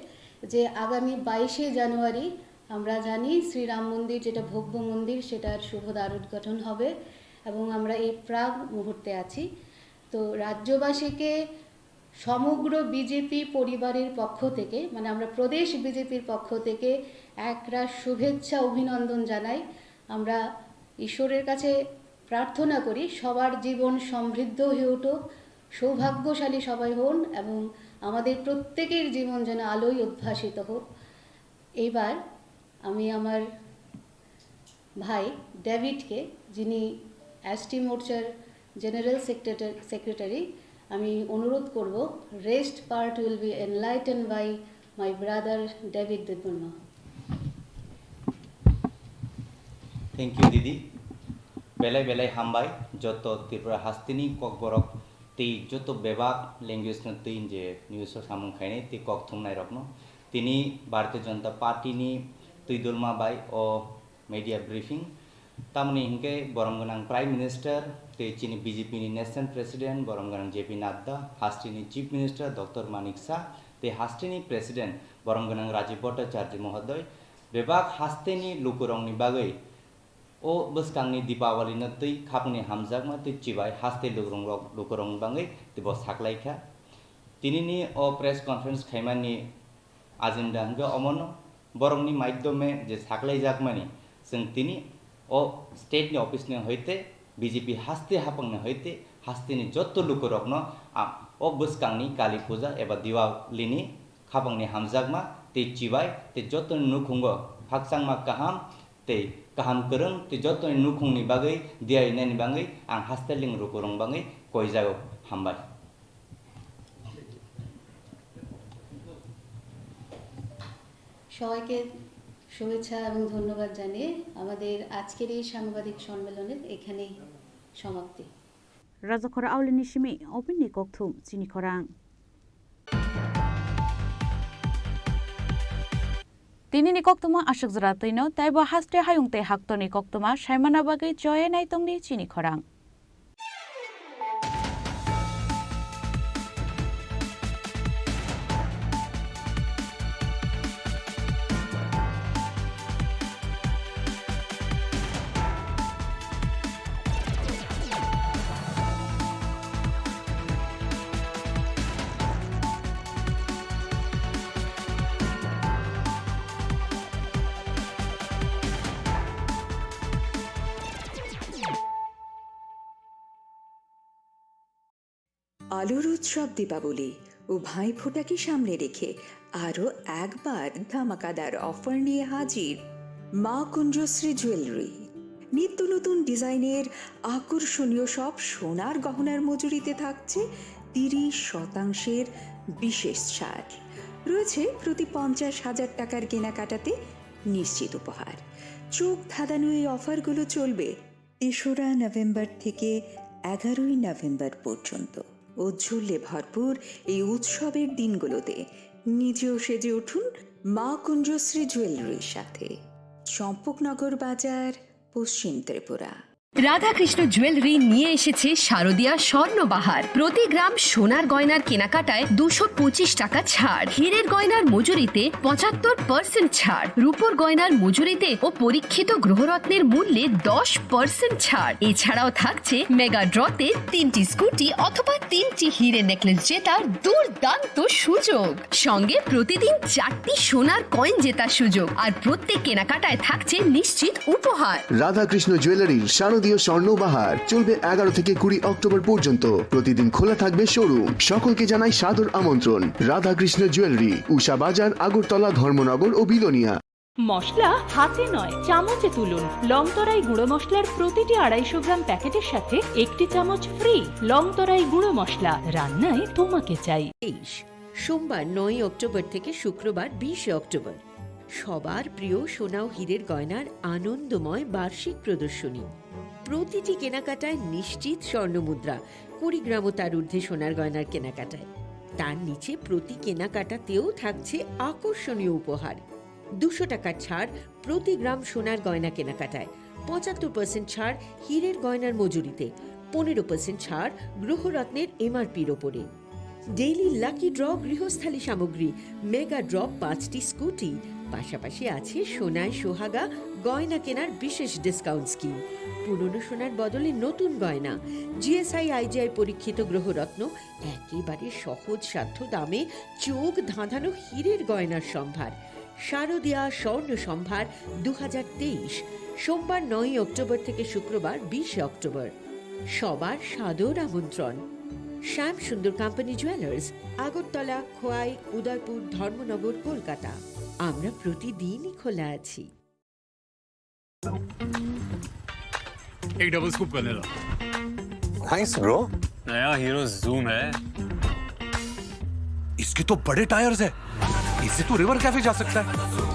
যে আগামী বাইশে জানুয়ারি আমরা জানি শ্রীরাম মন্দির, যেটা ভব্য মন্দির, সেটার শুভ দ্বারোদ্ঘাটন হবে এবং আমরা এই প্রাক মুহূর্তে আছি। তো রাজ্যবাসীকে সমগ্র বিজেপি পরিবারের পক্ষ থেকে, মানে, আমরা প্রদেশ বিজেপির পক্ষ থেকে একরাশ শুভেচ্ছা, অভিনন্দন জানাই। আমরা ঈশ্বরের কাছে প্রার্থনা করি সবার জীবন সমৃদ্ধ হয়ে উঠুক, সৌভাগ্যশালী সবাই হন এবং আমাদের প্রত্যেকের জীবন যেন আলোয় উদ্ভাসিত হোক। এইবার আমি আমার ভাই ডেভিডকে, যিনি এসটি মোর্চার জেনারেল সেক্রেটারি, সেক্রেটারি, আমি অনুরোধ করব, rest part will be enlightened by my brother David Debbarma. Thank you, Didi. Belai belai hambai joto Tripura hasteni kokborok tei joto bebak language no twi je news o samung khainai tei kok thumnai rokno. Tini Bharatiya Janata Party ni twidulma bai o media briefing. Tamoni hinkhe borom gwnang Prime Minister tei chini B J P ni National President borom gwnang J P Nadda, hasteni Chief Minister Doctor Manik Saha tei hasteni President borom gwnang Rajiv Bhattacharya Mohodoy bebak hasteni lukurokni bagwi o bwskangni Deepawali no twi khapangni hamjakma tei chibai haste lukurok, lukurokni bagwi teibo saklaikha. Tinini o press conference khaimani agenda hwnkhe omono, borokni maiddome je saklaijakmani, chwng tini o state ni office ni hoite B J P haste hapangni hoite hasteni jotto lukurokno a-, o bwskangni Kali Puja eba Diwali ni khapangni hamjakma tei chibai tei jottoni nukhungo khakchangma kaham tei kaham kwrwng tei jottoni nukhungni bagwi diyainani bagwi ang haste ling lukurokni bagwi koijago. Hambai. সবাইকে শুভেচ্ছা এবং ধন্যবাদ জানিয়ে আমাদের আজকের এই সাংবাদিক সম্মেলনের এখানেই সমাপ্তি। Rajakhor aulini simi opinni kokthum chini khorang. Tinini koktwma aswk jora twino teibo haste hayung tei haktorni koktwma saimana bagwi choye naitongdi chini khorang. আলোর উৎসব দীপাবলি ও ভাইফোঁটাকে সামনে রেখে আরও একবার ধামাকাদার অফার নিয়ে হাজির মা কুঞ্জশ্রী জুয়েলারি। নিত্য নতুন ডিজাইনের আকর্ষণীয় সব সোনার গহনার মজুরিতে থাকছে তিরিশ শতাংশের বিশেষ ছাড়। রয়েছে প্রতি পঞ্চাশ হাজার টাকার কেনাকাটাতে নিশ্চিত উপহার। চোখ ধাঁধানো এই অফারগুলো চলবে তেসরা নভেম্বর থেকে এগারোই নভেম্বর পর্যন্ত। ঔজ্জ্বল্যে ভরপুর এই উৎসবের দিনগুলোতে নিজেও সেজে উঠুন মা কুঞ্জশ্রী জুয়েলারির সাথে। চম্পকনগর বাজার, পশ্চিম ত্রিপুরা। রাধাকৃষ্ণ জুয়েলারি নিয়ে এসেছে শারদীয়া স্বর্ণবাহার। প্রতি গ্রাম সোনার গয়নার কেনাকাটায় দুশো পঁচিশ টাকা ছাড়, হীরের গয়নার মজুরিতে পঁচাত্তর পার্সেন্ট ছাড়, রূপোর গয়নার মজুরিতে ও পরীক্ষিত গ্রহরত্নের মূল্যে দশ পার্সেন্ট ছাড়। এছাড়াও থাকছে মেগা ড্রতে তিনটি স্কুটি অথবা তিনটি হীরে নেকলেস জেতার দুর্দান্ত সুযোগ। সঙ্গে প্রতিদিন চারটি সোনার কয়েন জেতার সুযোগ, আর প্রত্যেক কেনাকাটায় থাকছে নিশ্চিত উপহার। রাধাকৃষ্ণ জুয়েলারির শারদীয় স্বর্ণ বাহার চলবে এগারো থেকে কুড়ি অক্টোবর পর্যন্ত। প্রতিদিন খোলা থাকবে শোরুম। সকলকে জানাই সাদর আমন্ত্রণ। রাধাকৃষ্ণ জুয়েলারি, উষা বাজার, আগরতলা, ধর্মনগর ও বিলোনিয়া। মশলা হাতে নয়, চামচে তুলুন। লংতরাই গুঁড়ো মশলার প্রতিটি আড়াইশো গ্রাম প্যাকেটের সাথে একটি চামচ ফ্রি। লংতরাই গুঁড়ো মশলা, রান্নায় তোমাকে চাই। তেইশ। সোমবার নয়ই অক্টোবর থেকে শুক্রবার বিশে অক্টোবর, সবার প্রিয় সোনা ও হীরের গয়নার আনন্দময় বার্ষিক প্রদর্শনী। প্রতিটি কেনাকাটায় নিশ্চিত স্বর্ণমুদ্রা, কুড়ি গ্রাম ও তার ঊর্ধ্বে সোনার গয়নার কেনাকাটায়। তার নিচে প্রতি কেনাকাটাতেও থাকছে আকর্ষণীয় উপহার। দুশো টাকার ছাড় প্রতি গ্রাম সোনার গয়না কেনাকাটায়, পঁচাত্তর পার্সেন্ট ছাড় হীরের গয়নার মজুরিতে, পনেরো পার্সেন্ট ছাড় গ্রহরত্নের এমআরপির ওপরে। ডেইলি লাকি ড্র গৃহস্থালী সামগ্রী, মেগা ড্রপ পাঁচটি স্কুটি, পাশাপাশি আছে সোনায় সোহাগা গয়না কেনার বিশেষ ডিসকাউন্ট স্কিম। পুরনো সোনার বদলে নতুন গয়না, জিএসআই আইজিআই পরীক্ষিত গ্রহরত্ন, একেবারে সহজ সাধ্য দামে চোখ ধাঁধানো হীরের গয়নার সম্ভার। শারদিয়া স্বর্ণ সম্ভার দু হাজার তেইশ, সোমবার নয়ই অক্টোবর থেকে শুক্রবার বিশে অক্টোবর। সবার সাদর আমন্ত্রণ। শ্যাম সুন্দর কোম্পানি জুয়েলার্স, আগরতলা, খোয়াই, উদয়পুর, ধর্মনগর, কলকাতা। আমরা প্রতিদিনই খোলা আছি। एक डबल स्कूप कर लेना। Thanks, bro. नया हीरो जूम है। इसके तो बड़े टायर्स है। इससे तो रिवर कैफे जा सकता है।